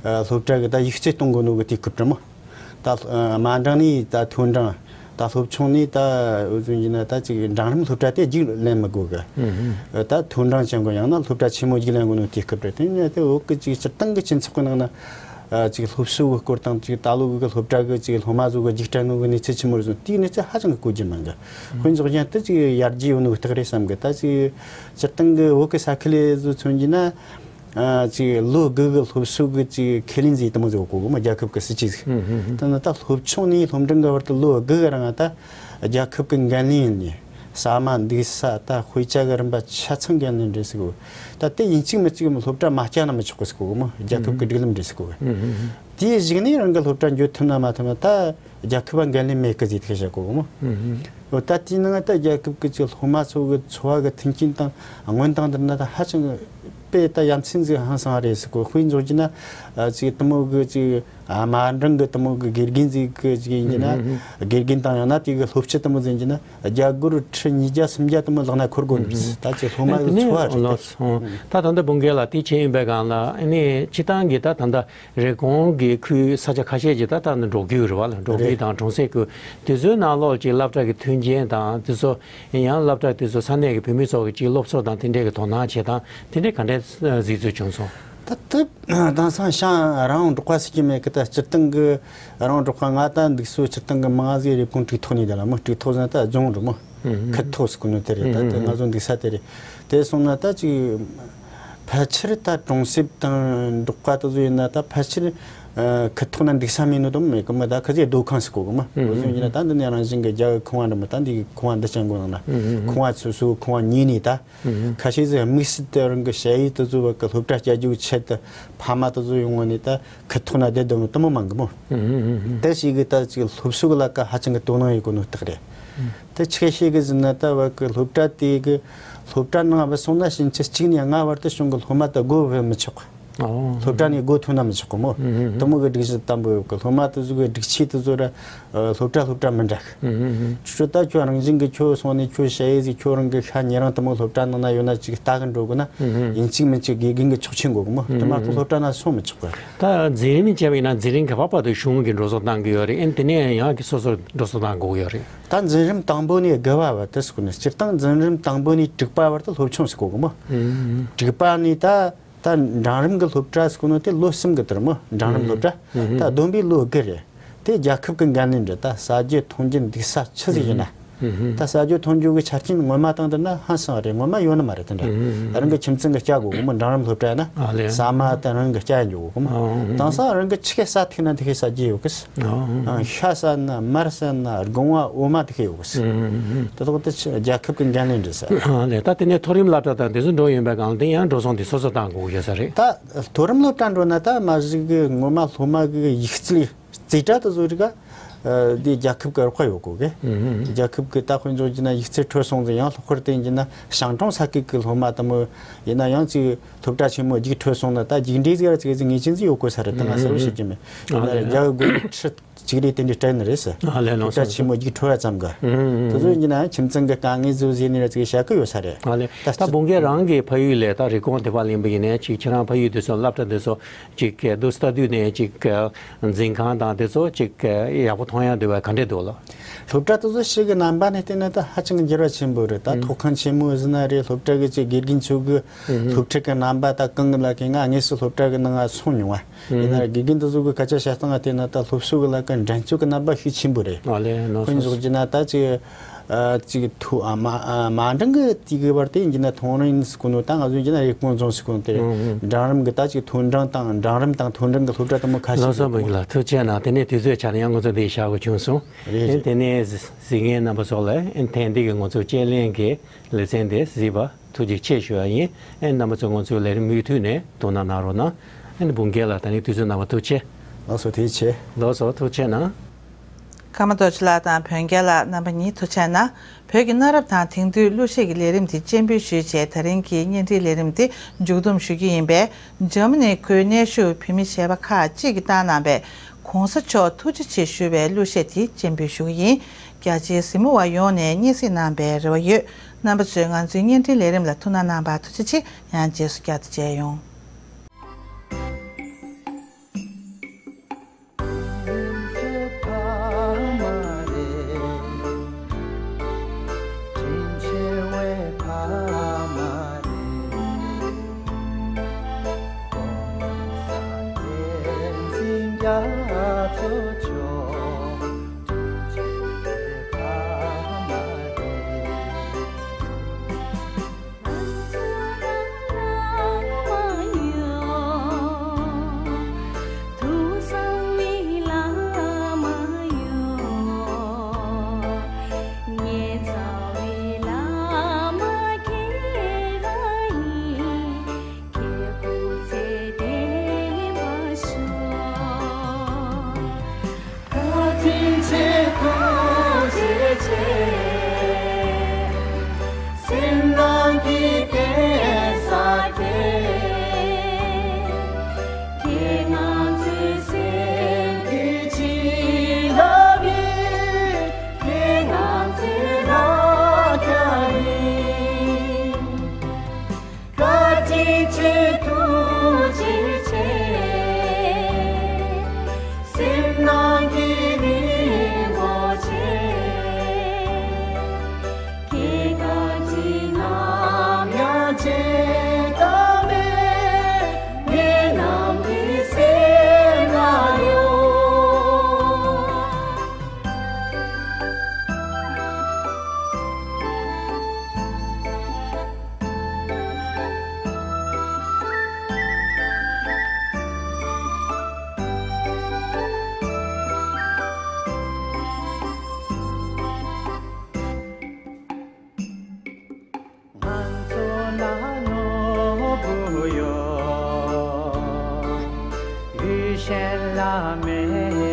སློབ་གྲྭ་གི་ད་ཡིག་རྩིས་གཏོང་དགོས་ནོ་གི་དུས་སྐབས་རེད་མོ། ད་དམའ་འབྲིང་ནས་ད་མཐོ་འབྲིང་ད་སློབ་ཆུང་ནས་ད་བཟོ་བཟོ་གྱི་ན་ད་ཅིག་འབྲིང་རིམ་སློབ་གྲྭ་དེ་རྒྱུགས་ལེན་མི་དགོས་གི་ད་མཐོ་འབྲིང་ཅན་གི་ཡང་ན་སློབ་གྲྭ་ཆེན་མོ་རྒྱུགས་ལེན་དགོས་ནོ་དུས་སྐབས་རེད། དེ་ནས་དེ་འོག་གི་ཅིག་སྤྱིར་བཏང་གི་སྤྱི་ཚོགས་གི་ནང་ན། ཅིག་སློབ་གསོ་གི་སྐོར་དང་ཅིག་ད་ལོ་གི་སློབ་གྲྭ་གི་ཅིག་སློབ་མ་ཚོ་གི་རྒྱུགས་སྤྲད་ནོ་གི་གནས་ཚུལ་ཆི་མོ་རེད་ཟེར་དེའི་གནས་ཚུལ་ཧ་ཅང་གི་གོ་རྒྱུ་མང་གི་དཔེ་འཇོག་རྒྱུ་དེ་ཅིག་ཡར་རྒྱས་ཡོད་ནོ་གི་རྟགས་རེད་བསམ་གི་ད་ཅིག་སྤྱིར་བཏང་གི་བོད་གི་ས་ཁུལ་ལ་ཚོ་མཚོན་རྒྱུ་ན། ཅིག་ལོ་དགུ་གི་སློབ་གསོ་གི་ཅིག་ཁས་ལེན་ཟིག་དེ་མོ་ཟིག་གོ་གི་མོ། རྒྱལ་ཁབ་གི་སྲིད་ཇུས་ཟིག་ད་ནི་ད་སློབ་ཆུང་ནས་སློབ་འབྲིང་གི་བར་དུ་ལོ་དགུ་གི་རིང་ད་རྒྱལ་ཁབ་གི་འགན་ལེན་ཡིན་ནི། ཟ་མ་འདུག་ས་ད་དཔེ་ཆ་གི་རིམ་པ་ཆ་ཚང་འགན་ལེན་རེད་ཟེར་གོ། ད་དེ་ཡིན་གཅིག་མིན་གཅིག་སློབ་གྲྭ་མ་བསྐྱལ་ན་མི་ཆོག་གི་ཟེར་གོ་གི་མོ། རྒྱལ་ཁབ་ཀྱི་སྒྲིག་ལམ་རེད་ཟེར་གོ་གི། དེའི་གཞུག་ནས་རང་གི་སློབ་གྲྭ་འགྱོ་ཐུབ་ན་མ་ཐུབ་ན་ད་རྒྱལ་ཁབ་པ་འགན་ལེན་མེད་གི་ཟེར་དེ་བཤད་གོ་གི་མོ། འོ་ད་དེའི་ནང་ད་རྒྱལ་ཁབ་ཀྱི་ཅིག་སློབ་མ་ཚོ་གི་འཚོ་བ་གི་མཐུན་རྐྱེན་དང་སྔོན་དང་བསྡུར་ན་ད་ཧ་ཅང་གི་དཔེ་ད་ཡ་མཚན་ཟིག་ཧང་སང་རེད་ཟེར་གོ། དཔེ་འཇོག་རྒྱུ་ན་ཅིག་དེ་མོ་གི་ཅིག་ཨ་མ་འབྲིང་གི་དེ་མོ་གི་དགེ་རྒན་ཟིག་གི་ཅིག་ཡིན་གྱི་ན། དགེ་རྒན་དང་ཡང་ན་དེ་གི་སློབ་སྤྱི་དེ་མོ་ཟིག་ཡིན་གྱི་ན་རྒྱ་སྒོར་ཁྲི་ཉིས་བརྒྱ་སུམ་བརྒྱ་དེ་མོ་ལག་ན་འཁོར་དགོས་ནི་རེད། ད་ཅིག་སློབ་མ་གི་འཚོ་བ་རེད་དེ། ད་ད་ལྟ་བུང་གལ་ལ་དེ་བྱས་ཡིན་པའི་སྒང་ལ་ཨ་ནི་སྤྱི་བཏང་གི་ད་ད་ལྟ་རི་ཀོན་གི་ཁུལ་ས་ཆ་ཁ་ཤས་ཀྱི་ད་ད་ནི་འབྲོག་ཁུལ་རེད་བ་ལ། འབྲོག་ཁུལ་དང་གྲོང་གསེབ་ཁུལ་དེ་ཚོའི་ནང་ལོགས་ཀྱི་སློབ་གྲྭ་གི་མཐུན་རྐྱེན་དང་དེ་ཚོ་ཡང་སློབ་གྲྭ་དེ་ཚོ་ས་གནས་ཀྱི་བུད་མེད་ཚོ་གི་ཅིག་སློབ་གསོ་དང་དེ་འདྲས་ཀྱི་དོ་སྣང་བྱེད་སྟངས་དེ་འདྲས་ག་འདྲས་གཟིགས་ཚུལ་བྱུང་སོང་། ད་ལྟ་དེང་སང་ཞང་རང་འབྲོག་པ་ཟེར་གྱི་མེད་གི་ད་སྤྱིར་བཏང་གི་རང་འབྲོག་པ་ང་ད་འདུག་སོ་སྤྱིར་བཏང་གི་མང་ཟིག་རེབ་གོང་གྲོས་ཐོག་ནས་དེ་ལ་མོ་གྲོས་ཐོག་ཟེར་ན་ད་རྫོང་རུ་མོ་ཁུལ་ཐོག་ཟེར་གོ་ནོ་དེ་རེད། ད་དེ་ང་ཚོ་འདུག་ས་དེ་རེད། དེ་སོང་ན་ད་ཅིག་ ཕལ་ཆེར་ད་གྲོང་གསེབ་དང་འབྲོག་པ་དེ་ཚོ་ཡིན་ན། ད་ཕལ་ཆེར་ཨ་ཁུ་ཐོག་ན་འདུག་ས་མེད་ནོ་དེ་མོ་མེད་གི་མོ། ད་ཁ་ཟས་སྡོད་ཁང་ཟེར་གོ་གི་མོ། ཨུ་འོ་ཟོ་ཡིན་ན་ད་འདི་ནས་རང་བཞིན་གི་རྒྱ་གི་ཁང་བ་འདྲ་མོ། ད་འདི་གི་ཁང་བ་འདི་ཅན་གོ་ནང་ན། ཨུ་ཨུ་ཨུ། ཁང་བ་སོ་སོ་ཁང་བ་གཉིས་ནས་ད། ཨུ་ཨུ། ཁ་ཤས་ཟིག་དམིགས་བསལ་དུ་རང་གི་ཞ་ཡི་དེ་ཚོ་བ་གི་སློབ་གྲྭ་བསྐྱལ་རྒྱུའི་ཆེད་དུ་ཕ་མ་དེ་ཚོ་ཡོང་ངོ་ནས་ད་ཁུ་ཐོག་ན་བསྡད་སྡོད་ནོ་དེ་མོ་མང་གི་མོ། ཨུ་ཨུ་ཨུ། དེ་ཞིག་གི་ད་ཅིག་སློབ་གསོ་གི་ལ་ཀ་ཧ་ཅང་གི་དོ་སྣང་ཡོད་གོ་ནོ་རྟགས་རེད། ཨུ། དེ་ཆི་གེ་ཤེས་གི་ཟེར་ན། ད་བ་གི་སློབ་གྲྭ་དེ་གི་སློབ་གྲྭ་ནང་བ་སོང་ན་ཕྱིན་ཆད་གཅིག་ནས་ལྔ་བར་དུ་གཞུང་གི་སློབ་མ་དེ་བགོ་བཤའ་མི་ཆོག་གི། ཨོ། སློབ་གྲྭ་ནས་བགོ་ཐུབ་ན་མི་ཆོག་གི་མོ། ཨུ་ཨུ། དེ་མོ་གི་སྒྲིག་གཞི་དམ་པོ་ཡོད་གི། སློབ་མ་དེ་ཚོ་གི་སྒྲིག་ཆས་དེ་ཚོ་ར་ཨ་སློབ་གྲྭ་སློབ་གྲྭ་མི་འདྲ་གི། ཨུ་ཨུ་ཨུ། ཁྱོད་ད་ཁྱོད་རང་བཞིན་གི་ཁྱོད་སོང་ནས་ཁྱོད་ཞ་ཡི་ཟིག་ཁྱོད་རང་གི་ཤ་ཉེ་རང་དེ་མོ་སློབ་གྲྭ་ནང་ན་ཡོད་ན་ཅིག་ལྟ་གི་འགྲོ་དགོས་ན། ཨུ་ཨུ། ཡིན་གཅིག་མིན་གཅིག་དགེ་རྒན་གི་ཆོག་མཆན་དགོས་གི་མོ། ཨུ་ཨུ། དེ་མ་གཏོགས་སློབ་གྲྭ་ན་སོང་མི་ཆོག་གི། ད་འཛིན་རིམ་བྱས་པ་ཡིན་ན་འཛིན་རིམ་ག་པ་བར་དུ་གཞུང་གིས་འགྲོ་སོང་བཏང་གི་ཡོད་རེད། ཨེ་དེ་ནས་ཡང་གི་སོ་སོར་འགྲོ་སོང་བཏང་དགོས་ཀྱི་ཡོད་རེད། ད་འཛིན་རིམ་དང་པོ་ནས་དགུ་པ་བར་དུ་ཟེར་གོ་ནི། སྤྱིར་བཏང་འཛིན་རིམ་དང་པོ་ནས་དྲུག་པ་བར་དུ་སློབ་ཆུང་ཟེར་གོ་གི་མོ། ཨུ་ཨུ། དྲུག་པ་ནས་ད་ད་འབྲིང་རིམ་གྱི་སློབ་གྲྭ་ཟེར་གོ་ནོ་དེ་ལོ་གསུམ་གི་དེ་རེད་མོ། འབྲིང་རིམ་སློབ་གྲྭ། ཨུ་ཨུ། ད་བསྡོམས་པས་ལོ་དགུ་རེད། དེ་རྒྱལ་ཁབ་ཀྱི་འགན་ལེན་རེད། ད་ཟ་རྒྱུ་འཐུང་རྒྱུ་འདུག་ས་ཆི་ཟིག་ཡིན་ན། ཨུ་ཨུ། ད་ཟ་རྒྱུ་འཐུང་རྒྱུ་གི་ཆ་རྐྱེན་སྔོན་མ་དང་བསྡུར་ན་ཧང་སང་བ་རེད། སྔོན་མ་ཡོད་ནི་མ་རེད། དེ་འདྲ། ཨུ་ཨུ། རང་གི་ཁྱིམ་ཚང་གི་བསྐྱལ་དགོས་གི་མོ། འབྲིང་རིམ་སློབ་གྲྭ་ན། ཨ་ལས། ཟ་མ་དེ་རང་གི་བསྐྱལ་འཇུག་གི་མོ། ཨུ་ཨུ། དེང་སང་རང་གི་ཆི་གེ་ཟ་ཐུབ་ན་དེ་གེ་ཟ་རྒྱུ་ཡོད་གི། ཨུ་ཨུ། ཤ་ཟ་ན་མར་ཟ་ན་སྒོང་བ་འོ་མ་དེ་གེ་ཡོད་གི། ཨུ་ཨུ། དེ་ཐོག་དེ་ཆི་རྒྱལ་ཁབ་ཀྱི་འགན་ལེན་རེད་ཟེར། ཨ་ལས། ད་དེ་ནས་མཐོ་རིམ་སློབ་གྲྭ་དང་དེ་ཚོ་འགྲོ་ཡོང་བའི་སྒང་ལ་དེ་ཡང་འགྲོ་སོང་དེ་སོ་སོ་བཏང་དགོས་ཀྱི་ཡོད་ས་རེད། ད་མཐོ་རིམ་སློབ་གྲྭ་འགྲོ་ན་ད་མ་གཞི་གི་ངོ་མ་སློབ་མ་གི་ཡིག་རྩིས་རྩིས་ཁྲ་དེ་ཚོ་རིགས་ཨ་དེ་རྒྱལ་ཁབ་ཀྱི་རོགས་པ་ཡོད་དགོས་གི། ཨུ་ཨུ། རྒྱལ་ཁབ་ཀྱི་ད་དཔེ་མཚོན་བྱས་ན་ཡིག་རྩིས་འཕྲོད་སོང་ཟིག་ཡང་ལྷག་པར་དུ་ཡིན་གྱི་ན་ཞང་ཀྲུང་ས་ཁུལ་གྱི་སློབ་མ་དེ་མོ་ཡིན་ན་ཡང་ཅིག་སློབ་གྲྭ་ཆེན་མོ་རྒྱུགས་འཕྲོད་སོང་ན་ད་རྒྱུགས་འབྲས་ཟིག་ར་ཅིག་ཟིག་ངེས་ཅན་ཟིག་ཡོད་དགོས་ས་རེད། ད་ང་གསལ་པོ་ཤེས་ཀྱི་མེད། ཡིན་ན་རྒྱ་གི་སྒོར་མོ་ཁྲི་གཅིག་རེ་དེ་འདྲའི་སྤྲད་ནི་རེད་ཟེར། ཨ་ལས། ལགས་སོ། སློབ་གྲྭ་ཆེན་མོ་རྒྱུགས་འཕྲོད་པ་ཙམ་གི། ཨུ་ཨུ། དེ་ཚོ་ཡིན་གྱི་ན་ཁྱིམ་ཚང་གི་དཀའ་ངལ་ཚོ་ཟིག་ནི་ར་ཅིག་བཤད་གི་ཡོད་ས་རེད། ཨ་ལས། ད་ད་བུང་རྒྱལ་རང་གི་ཕ་ཡུལ་ལ་ད་རིག་གོང་དེ་པར་ལེན་པ་ཡིན་ནའི་ཅིག་ཁྱེད་རང་ཕ་ཡུལ་དེ་ཚོ་སློབ་གྲྭ་དེ་ཚོ་ཅིག་གི་དུ་ལྟ་དུས་ནས་ཅིག་གི་འཛིན་ཁང་དང་དེ་ཚོ་ཅིག་གི་ཡག་པོ་མཐོང་ཡག་འདུག་པ་ག་འདྲས་འདུག་ལགས། སློབ་གྲྭ་དེ་ཚོ་ཞིག་གི་རྣམ་པ་ནས་བལྟས་ན་ད་ཧ་ཅང་གི་འགྱུར་བ་ཆེན་པོ་རེད། ད་ཨུ་ཐོག་ཁང་ཆེན་མོ་ཟེར་ན་རེད། སློབ་གྲྭ་གི་ཅིག་དགེ་རྒན་ཚོ་གི་ཨུ་སློབ་ཁྲིད་ཀྱི་རྣམ་པ་ད་གང་གི་ལ་གི་ང་དངོས་སུ་སློབ་གྲྭ་གི་ནང་ང་སོང་མྱོང་བ་ཡིན་ན་རེད། དགེ་རྒན་དེ་ཚོ་གི་སྐད་ཆ་བཤད་སྟངས་བལྟས་ན་ད་སློབ་གསོ་གི་ལ་ཀ་འགྲན་རྩོད་ཀྱི་རྣམ་པ་ཤུགས་ཆེན་པོ་རེད། ཨ་ལས། ལགས་སོ། དཔེ་འཇོག་རྒྱུ་ན་ད་ཅིག་ཨ་ཅིག་ཐུ་ཨ་མ་ཨ་མ་འབྲིང་གི་དེ་གི་བར་དེ་ཡིན་གྱི་ན་ཐོང་རིན་ཟེར་གོ་ནོ། ད་ང་ཚོ་ཡིན་གྱི་ན་རིག་གོང་རྫོང་ཟེར་གོ་ནོ་དེ་རེད། ཨུ་ཨུ། འབྲིང་རིམ་གི་ད་ཅིག་མཐོ་འབྲིང་དང་འབྲིང་རིམ་དང་མཐོ་འབྲིང་གི་སློབ་གྲྭ་དེ་མོ་ཁ་ཤས། ལགས་སོ། ཡོད་གི་མོ། ལགས། ཐུགས་རྗེ་གནང་། དེ་ནས་དུས་ཚོད་ཆ་ནས་ཡང་ང་ཚོ་འདི་བཞག་དགོས་བྱུང་སོང་། རེད་རེད། དེ་ནས་གཟིགས་མཁན་རྣམ་པ་ཚོ་ལ་ཨེ་ཐེངས་འདི་གི་ང་ཚོ་དཔྱད་གླེང་གི་ལེ་ཚན་དེ་གཟིགས་པ་ཐུགས་རྗེ་ཆེ་ཞུ་བ་ཡིན། ཨེ་རྣམ་པ་ཚོ་ང་ཚོའི་ལས་རིམ་མུ་མཐུད་ནས་དོ་སྣང་གནང་རོགས་གནང་། ཨེ་ནི་བུང་རྒྱལ་ལགས་ད་ནི་དུས་ཚོད་གནང་བ་ཐུགས་རྗེ་ཆེ། ལགས་སོ། ཐུགས་རྗེ་ཆེ། ལགས་སོ། ཐུགས་རྗེ་གནང་། ཀརྨ་རྡོ་རྗེ་ལགས་དང་བོན་རྒྱལ་ལགས་རྣམ་པ་གཉིས་ཐུགས་རྗེ་གནང་། བོད་ཀྱི་གནའ་རབས་དང་དེང་དུས་གླུ་གཞས་ཀྱི་ལས་རིམ་དེ་སྤྱན་འབུལ་ཞུས་བྱས། ད་རིང་གི་བརྙན་འཕྲིན་ལས་རིམ་དེ་མཇུག་བསྡོམས་ཞུ་རྒྱུ་ཡིན་པས། འཇར་མ་ནི་ཁུལ་གནས་བཞུགས་བོད་མི་གཞས་པ་ཁག་ཅིག་གིས་བཏང་གནང་བའི་གོང་ས་མཆོག་ཐུགས་རྗེ་ཆེ་ཞུ་བའི་གླུ་གཞས་དེ་སྤྱན་འབུལ་ཞུ་གི་ཡིན། རྒྱ་ཆེའི་གཟིགས་མོ་བ་ཡོངས་ནས་སྙན་གསན་གནང་བའི་རེ་བ་ཡོད། རྣམ་པ་ཚོས་ང་ཚོའི་བརྙན་འཕྲིན་ལས་རིམ་ལ་ཐུགས་སྣང་གནང་བར་ཐུགས་རྗེ་ཆེ། ཡང་རྗེས་སུ་བསྐྱར་དུ་མཇལ་ཡོང་། བཀའ་དྲིན་ཆེ། ཐུགས་རྗེ་ཆེ། སེམས་ནང་གི་གདན་ས་དེ། ཁྱེད་ང་ཚོའི་སེམས་ཀྱི་བྱིན་རླབས་ཡིན། ཁྱེད་ང་ཚོའི་རྭ་རྒྱ་ཡིན། བཀའ་དྲིན་ཆེ། ཐུགས་རྗེ་ཆེ། སེམས་ནང་གི་རི་ བླ་མེད།